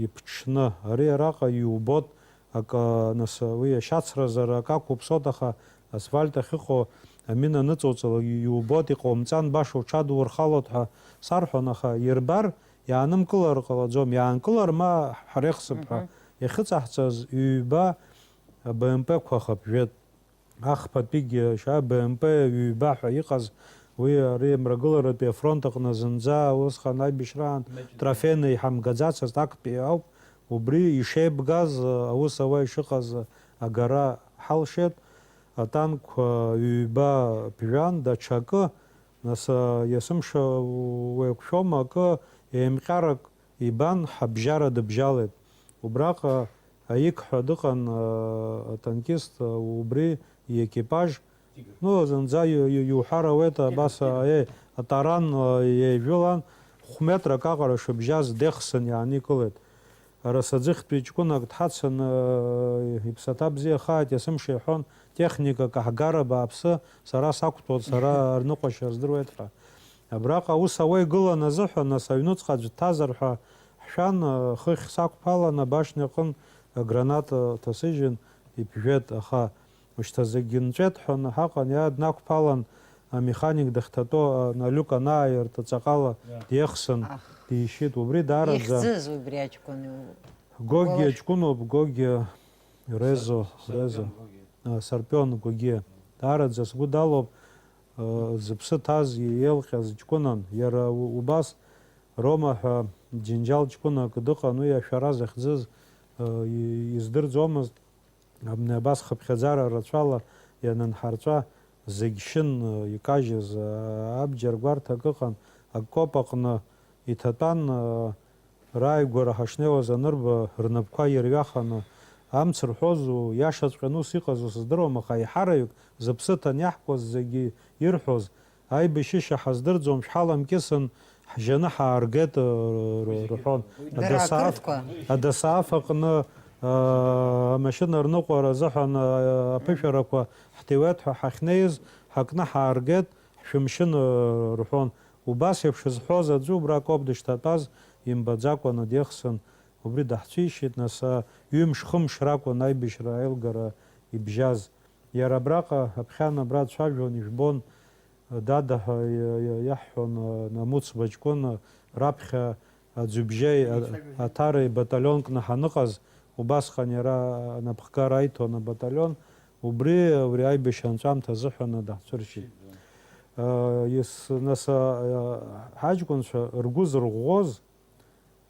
иԥҽны. Ари араҟа иубот, акы, нас, уи ашьацразар акы ақәыԥсот, аха асфальт ахьыҟоу амина аныҵоуҵалак иубот, иҟоумҵан, баша уҽадурхалот ҳәа сарҳәон, аха ирбар, иаанымгылар ҟалаӡом, иаанкылар ма ҳреихсып ҳәа иахьыҵаҳҵаз ҩба БМП-қәа хыԥжәеит. Ахԥатәигьы шьа БМП ҩба ҳәа иҟаз, уи ари Мрагыларатәи афронт аҟны зынӡа усҟан аибашьраан трофейны иҳамгаӡацызт, актәи ауп, убри ишеибгаз, аус ауа ишыҟаз агара ҳалшеит, атанкқәа ҩба ԥжәан, даҽакы, нас, есымша уеиқәшәома, акы еимҟьарак ибан, ҳабжьара дыбжьалеит. Убраҟа аик ҳәа дыҟан, атанкист, убри иекипаж. Ну, зынӡа иу-, иу-, иуҳәар ауеит, абас, аиеи, атаран, еижәылан, хә-метрак аҟара шыбжьаз дехсын иааникылеит. Арасаӡыхьтәи ҷкәынак дҳацын, иԥсаҭа бзиахааит, есымша иҳәон, техника каҳгара бааԥсы, сара сақәтәоуп, сара арныҟәашьа здыруеит ҳәа. Абраҟа аус ауа игылан азыҳәан, нас аҩнуҵҟа аӡә дҭазар ҳәа ҳшәан, хыхь сақәԥалан, абашня аҟын аграната ҭасыжьын, иԥжәеит, аха ушьҭа зегьы нҵәеит ҳәа ҳаҟан, иа днақәԥалан, амеханик дахьҭатәоу, а, алиук анааирт, ҵаҟала диехсын, дишьит. Убри даараӡа. Ихьӡыз убри аҷкәын? Гогиа ҷкәыноуп, Гогиа, Резо, Резо. А, Сарпион Гогиа. Даараӡа сгәы далоуп, а, зыԥсы ҭаз, иеилҟьаз ҷкәынан. Иара у-, убас Рома ҳәа џьынџьал ҷкәынак дыҟан, уи ашәара захьӡыз, а, и-, издырӡомызт. Абни абас хыԥхьаӡара рацәала ианынҳарҵәа, зегь шьын, икажьыз, а, абџьар гәарҭак ыҟан, акоп аҟны иҭатәан, а, рааигәара ҳашнеиуаз анырба, рнапқәа ирҩаханы, амц рҳәозу, иашаҵәҟьаны ус иҟазу сыздыруам, аха аиҳараҩык зыԥсы ҭаны иаҳкуаз зегьы ирҳәоз, аибашьышьа ҳаздырӡом, шәҳаламкьысын, ҳжьаны ҳааргеит, р-, р-, рҳәон. Дара Адасааф-, ақырҭқәа. Адасааф аҟны, а, амашьына рныҟәара азыҳәан, а, аԥышәарақәа ҳҭиуеит ҳәа ҳахьнеиз, ҳакны ҳааргеит, ҳшәымшьын, а, рҳәон. Убас еиԥш зҳәоз аӡәы убра акоуп дышьҭатәаз, имбаӡакәаны дихсын, убри даҳцәишьит, нас, а, ҩымш-хымш ракәын аибашьра аилгара ибжьаз. Иара абраҟа, аԥхьан абра дцәажәон, ижәбон, дада ҳәа иа-, иа-, иаҳҳәон, а, Намуц баҷкәын, а, раԥхьа аӡҩыбжьаи, а-, Аҭареи баталион кны ҳаныҟаз, убасҟан иара анапхгара аиҭон абаталион, убри, убри аибашьра анҵәамҭа азыҳәан даҳцәыршьит. А, ес-, нас, а, а, ҳаҷкәынцәа ргәы зырӷәӷәоз,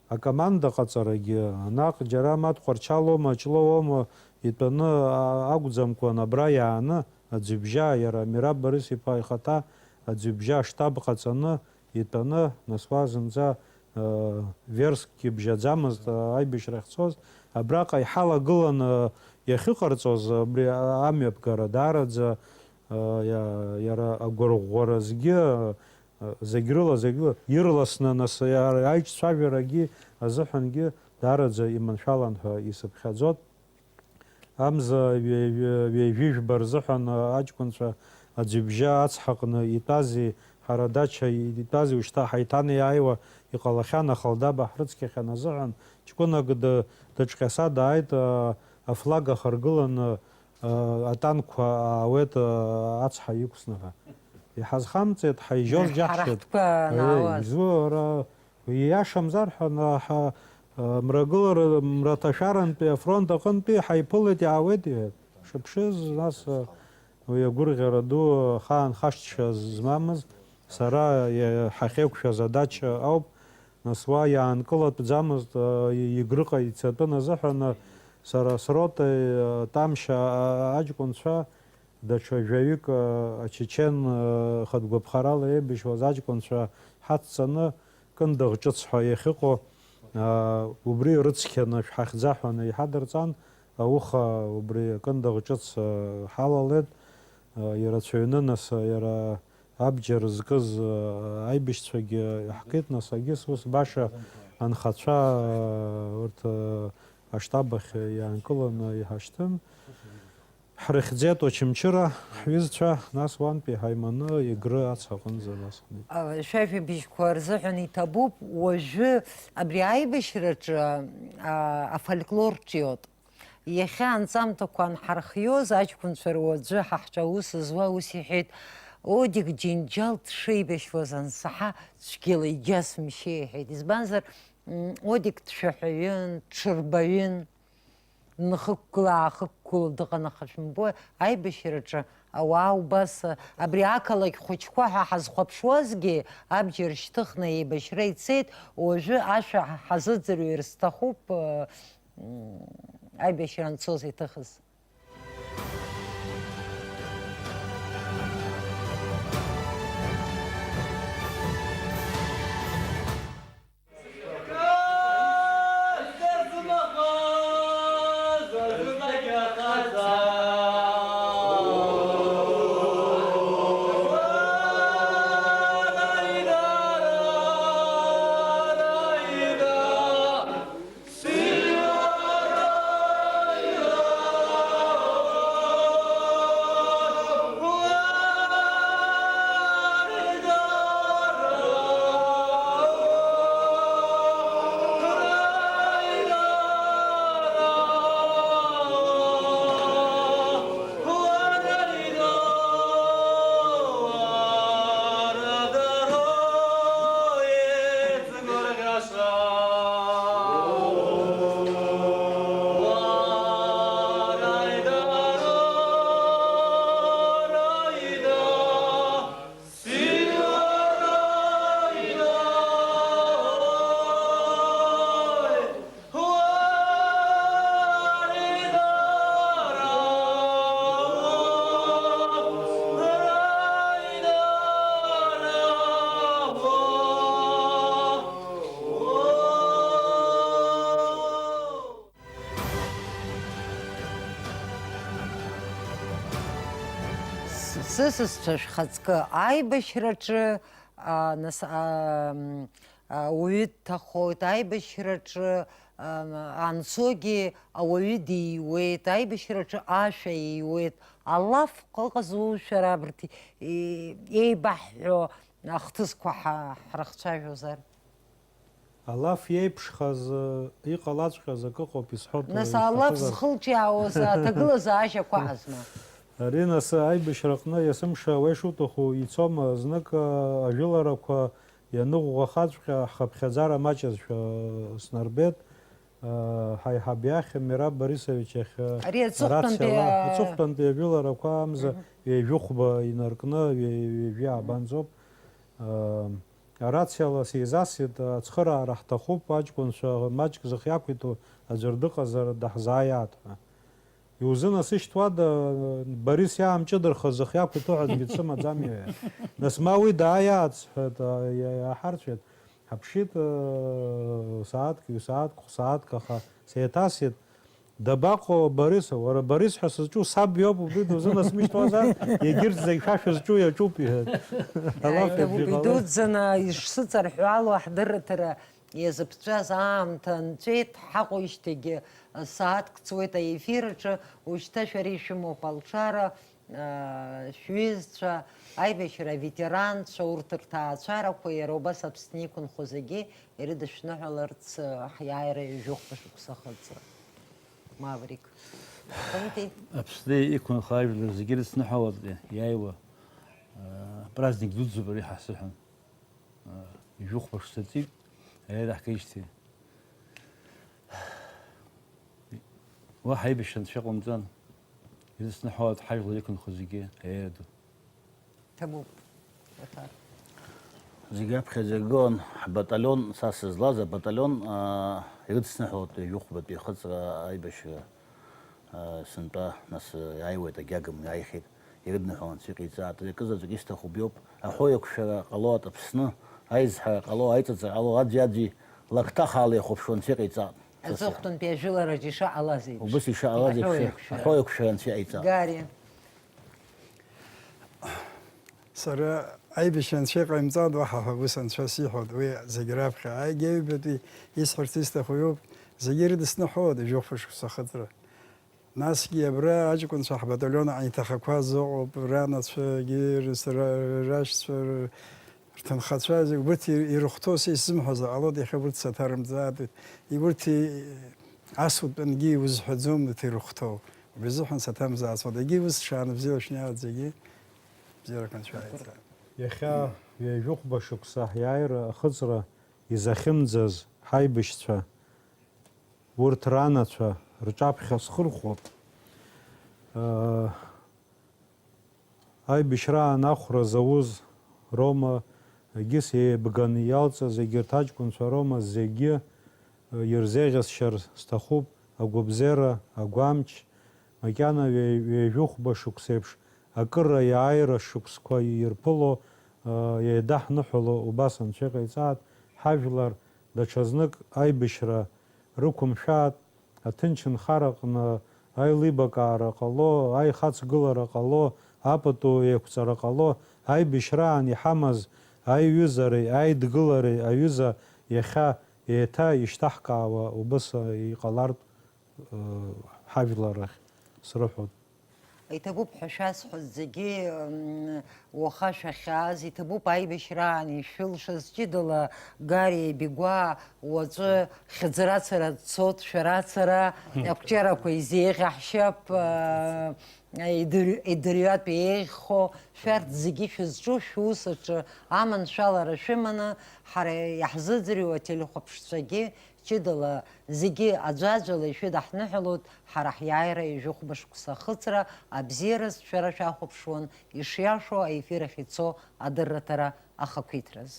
акоманда ҟаҵарагьы, наҟ џьара ма Тҟәарчалоума, Ҷлоуоума итәаны, а-, акәӡамкәан, абра иааны, аӡҩыбжьа, иара Мираб Борис-иԥа ихаҭа аӡҩыбжьа аштаб ҟаҵаны итәаны, нас уа зынӡа, а, версткгьы бжьаӡамызт, а, аибашьра ахьцоз, абраҟа иҳалагыланы иахьыҟарҵоз, абри амҩаԥгара даараӡа, а, иа-, иара агәырӷәӷәаразгьы, а, зегь рыла, зегь рыла, ирласны, нас, иара аиҿцәажәарагьы азыҳәангьы даараӡа иманшәалан ҳәа исыԥхьаӡот. Амза ҩе-, ҩе-, ҩажәи жәба рзыҳәан, а, аҷкәынцәа аӡҩыбжьа ацҳаҟны итәази, ҳара адача итәази ушьҭа ҳаиҭанеиааиуа иҟалахьан, ахалдаба ҳрыцқьахьан азыҳәан, ҷкәынак ды-, дыҿҟьаса дааит, а, афлаг ахаргыланы, а, атанкқәа аауеит, а, ацҳа иқәсны ҳәа. Иҳазхамҵеит, ҳаижьоз џьаҳшьеит. Ҳара ҳтәқәа анаауаз. Изу ара, ииашамзар ҳәа, на-, ҳа-, а, мрагылара, мраҭашәарантәи афронт аҟынтәи ҳаиԥылеит, иаауеит, иҳәеит. Шыԥшыз, нас, а, уи агәырӷьара ду, ахаан хашҭшьа змамыз, сара иа-, ҳахьеиқәшәаз адача ауп. Нас уа иаанкылатәӡамызт, а, и-, Егрыҟа ицатәын азыҳәан, а, сара сротеи, а, Тамшьа, а, аҷкәынцәа, даҽа жәаҩык, а, ачечен, а, хатә гәаԥхарала еибашьуаз аҷкәынцәа ҳацҵаны, Кындыӷ ҿыц ҳәа иахьыҟоу, а, убри рыцқьаны шәҳахьӡа ҳәа иҳадырҵан, ауха убри Кындыӷ ҿыц, а, ҳалалеит. А, ирацәаҩны, нас, а, иара абџьар зкыз, а, аибашьцәагьы иаҳкит, нас, агьыс ус баша анхацәа, а, урҭ, а, аштаб ахь иаанкыланы иҳашьҭын. Ҳрыхьӡеит Очамчыра ҳҩызцәа, нас уантәи ҳаиманы Егры ацҳа аҟынӡа нас ҳнеит. А, шәажәабжьқәа рзыҳәан иҭабуп, уажәы абри аибашьраҿы, а, афольклор ҿиоит. Иахьа анҵамҭақәа анҳархиоз, аҷкәынцәа руаӡәы ҳа ҳҿы аус зуа ус иҳәеит, Одик џьынџьал дшеибашьуаз ансаҳа, цәгьала иџьасымшьеи, иҳәеит. Избанзар, м, Одик дшәаҳәаҩын, дҽырбаҩын. Нхықәгыла-аахықәгыло дыҟан, аха шәымбои, аибашьраҿы ауаа убас, абри ақалақь хәыҷқәа ҳәа ҳазхәаԥшуазгьы, абџьар шьҭыхны еибашьра ицеит, уажәы ашәа ҳазыӡырҩыр сҭахуп, м, аибашьра анцоз иҭыхыз. Сысасцәа шәхаҵкы аибашьраҿы, а, нас, а, м, а, уаҩы дҭахоит, аибашьраҿы, а, анцогьы ауаҩы диуеит, аибашьраҿы ашәа ииуеит, алаф ыҟазу шәара абарҭ и-, еибаҳҳәо ахҭысқәа ҳа-, ҳрыхцәажәозар? Алаф иеиԥшхаз, э, иҟалаҵәҟьаз акы ыҟоуп, исҳәоит, Нас э, алаф исҭахызар. Зхылҿиаауаз аҭагылазаашьақәа ҳазма. Ари нас аибашьраҟны есымша уа ишуҭаху ицома, знык, э, ажәыларақәа ианыӷәӷәахаҵәҟьа ҳхыԥхьаӡара маҷызшәа, э, снарбеит, э, ҳаиҳаб иахь, Мераб Борисович иахь, э, Ари аҵыхәтәантәи, арациала, а, аҵыхәтәантәи ажәыларақәа амза Мгм. ҩажәихәба инаркны, ҩа-, ҩажәи аабанӡоуп. Э, Арациала сеизасит, ацхыраара ҳҭахуп, аҷкәынцәа маҷк зых иақәиҭу аӡәыр дыҟазар даҳзааиааит ҳәа. Иузынасышьҭуада, Борис иаамҷыдырхаз зых иақәиҭу ҳәа аӡәгьы дсымаӡами? Нас ма уи дааиааит сҳәеит, а, иа-, иааҳарцәеит. Ҳаԥшит, ы, сааҭк, ҩ-сааҭк, хә-сааҭк, аха сеиҭасит. Дабаҟоу Борис? Уара Борис ҳәа сызҿу саб иоуп, убри дузынасмышьҭуазар, егьырҭ зегь шәа шәызҿу иаҿуп, иҳәеит. Алаф Аида, абжьы ҟалеит. Идуӡӡаны ишсыҵарҳәало аҳдырраҭара иазыԥҵәаз аамҭа нҵәеит, ҳаҟоижьҭеигьы сааҭк ҵуеит аефир аҿы, ушьҭа шәара ишәымоуп алшара, аа, шәҩызцәа, аибашьра аветеранцәа, урҭ рҭаацәарақәа, иара убас Аԥсны иқәынхо зегьы ирыдышәныҳәаларц, ҳиааира ҩажәихәба шықәса ахыҵра. Маврик. Аҟынтәи. Аԥсны иқәынхо ажәлар зегьы ирыцныҳәалартә иааиуа Праздник дуӡӡоуп ари ҳәа сыҳәан. Ижәохәба шцаҵит, аиааира ҳгеижьҭеи. Уаҳа аибашьра анцәа иҟамҵан. Ирыцныҳәалоит ҳажәлар иқәынхо зегьы аиааира ду. Ҭабуп, Оҭар. Зегь аԥхьаӡа иргылан, ҳбаталион, са сызлаз абаталион, аа, ирыцныҳәалоит ҩажәихәбатәи ахыҵра аибашьра, аа, сынтәа, нас, иааиуеит, агьагым иааихьеит, ирыдныҳәалан анцәа иҟаиҵааит. Акызаҵәык исҭаху убриоуп, аҳәоу еиқәшәара ҟалоит Аԥсны, аизҳара ҟало, аиҵаҵара ҟало, аӡәи-аӡәи лакҭа хаала ихәаԥшуа анцәа иҟаиҵааит. Аҵыхәтәантәи ажәылараҿ ишыҟалаз еиԥш. Убыс ишыҟалаз еиԥш, аҳәоу еиқәшәара. Аҳәоу еиқәшәара анцәа иҟаиҵааит. Гари. Сара аибашьра анцәа иҟаимҵан, уаҳа ҳәа ус анцәа сиҳәоит, уи зегь раԥхьа. Ааигьа аҩбатәи исҳәарц исҭаху иоуп, зегьы ирыдысныҳәалоит, ҩажәихәба шықәса ахыҵра. Насгьы абра аҷкәынцәа ҳбаталион аиҭахақәаз ыҟоуп, ранацәагьы, рыс-, ра-, рашьцәа, р-, рҭынхацәа, зегь урҭ ир-, ирыхәҭоу са исзымҳәозар ҟалоит, иахьа урҭ саҭарымҵааит, урҭ и-, асутәангьы иузҳәаӡом, урҭ ирыхәҭоу. Убри азыҳәан саҭамзаацәоуп, егьи ус ҽаанбзиала шәнеиааит зегьы, бзиарак анцәа иааиҵааит. Иахьа ҩажәихәба шықәса ҳиааира ахыҵра изахьымӡаз ҳаибашьцәа, урҭ ранацәа рҿаԥхьа схырхәоуп. Э, Аибашьраан ахәра зауз роума, егьыс еибганы иалҵыз егьырҭ аҷкәынцәа роума, зегьы, э, ирзеиӷьасшьар сҭахуп агәабзиара, агәамч, макьана ҩе-, ҩажәихәба шықәсеиԥш акыра иааира шықәсқәа ирԥыло, э, еидаҳныҳәало убас анцәа иҟаиҵааит, ҳажәлар даҽазнык аибашьра рықәымшәааит, аҭынчынхараҟны аилибакаара ҟало, аихаҵгылара ҟало, апату еиқәҵара ҟало, аибашьраан иҳамаз аиҩызареи аидгылареи аҩыза иахьа еиҭа ишьҭаҳкаауа убыс иҟалартә, ы, ҳажәлар рахь срыҳәоит. Иҭабуп ҳәа шәасҳәоит зегьы, м, уаха шәахьааз, иҭабуп аибашьраан ишәылшаз ҷыдала Гариа Бигәаа уаҵәы хьыӡрацара дцот, шәарацара, ақәҿиарақәа изеиӷьаҳшьап, а, идыр-, идырҩатә еиӷьхо, шәарҭ зегьы шәызҿу шәус аҿы аманшәалара шәыманы, ҳара иаҳзыӡырҩуа ателехәаԥшцәагьы ҷыдала зегьы аӡәаӡәала ишәыдаҳныҳәалоит ҳара ҳиааира ҩажәихәба шықәса ахыҵра, абзиараз шәара шәахәаԥшуан ишиашоу аефир ахь ицо адырраҭара ахақәиҭраз.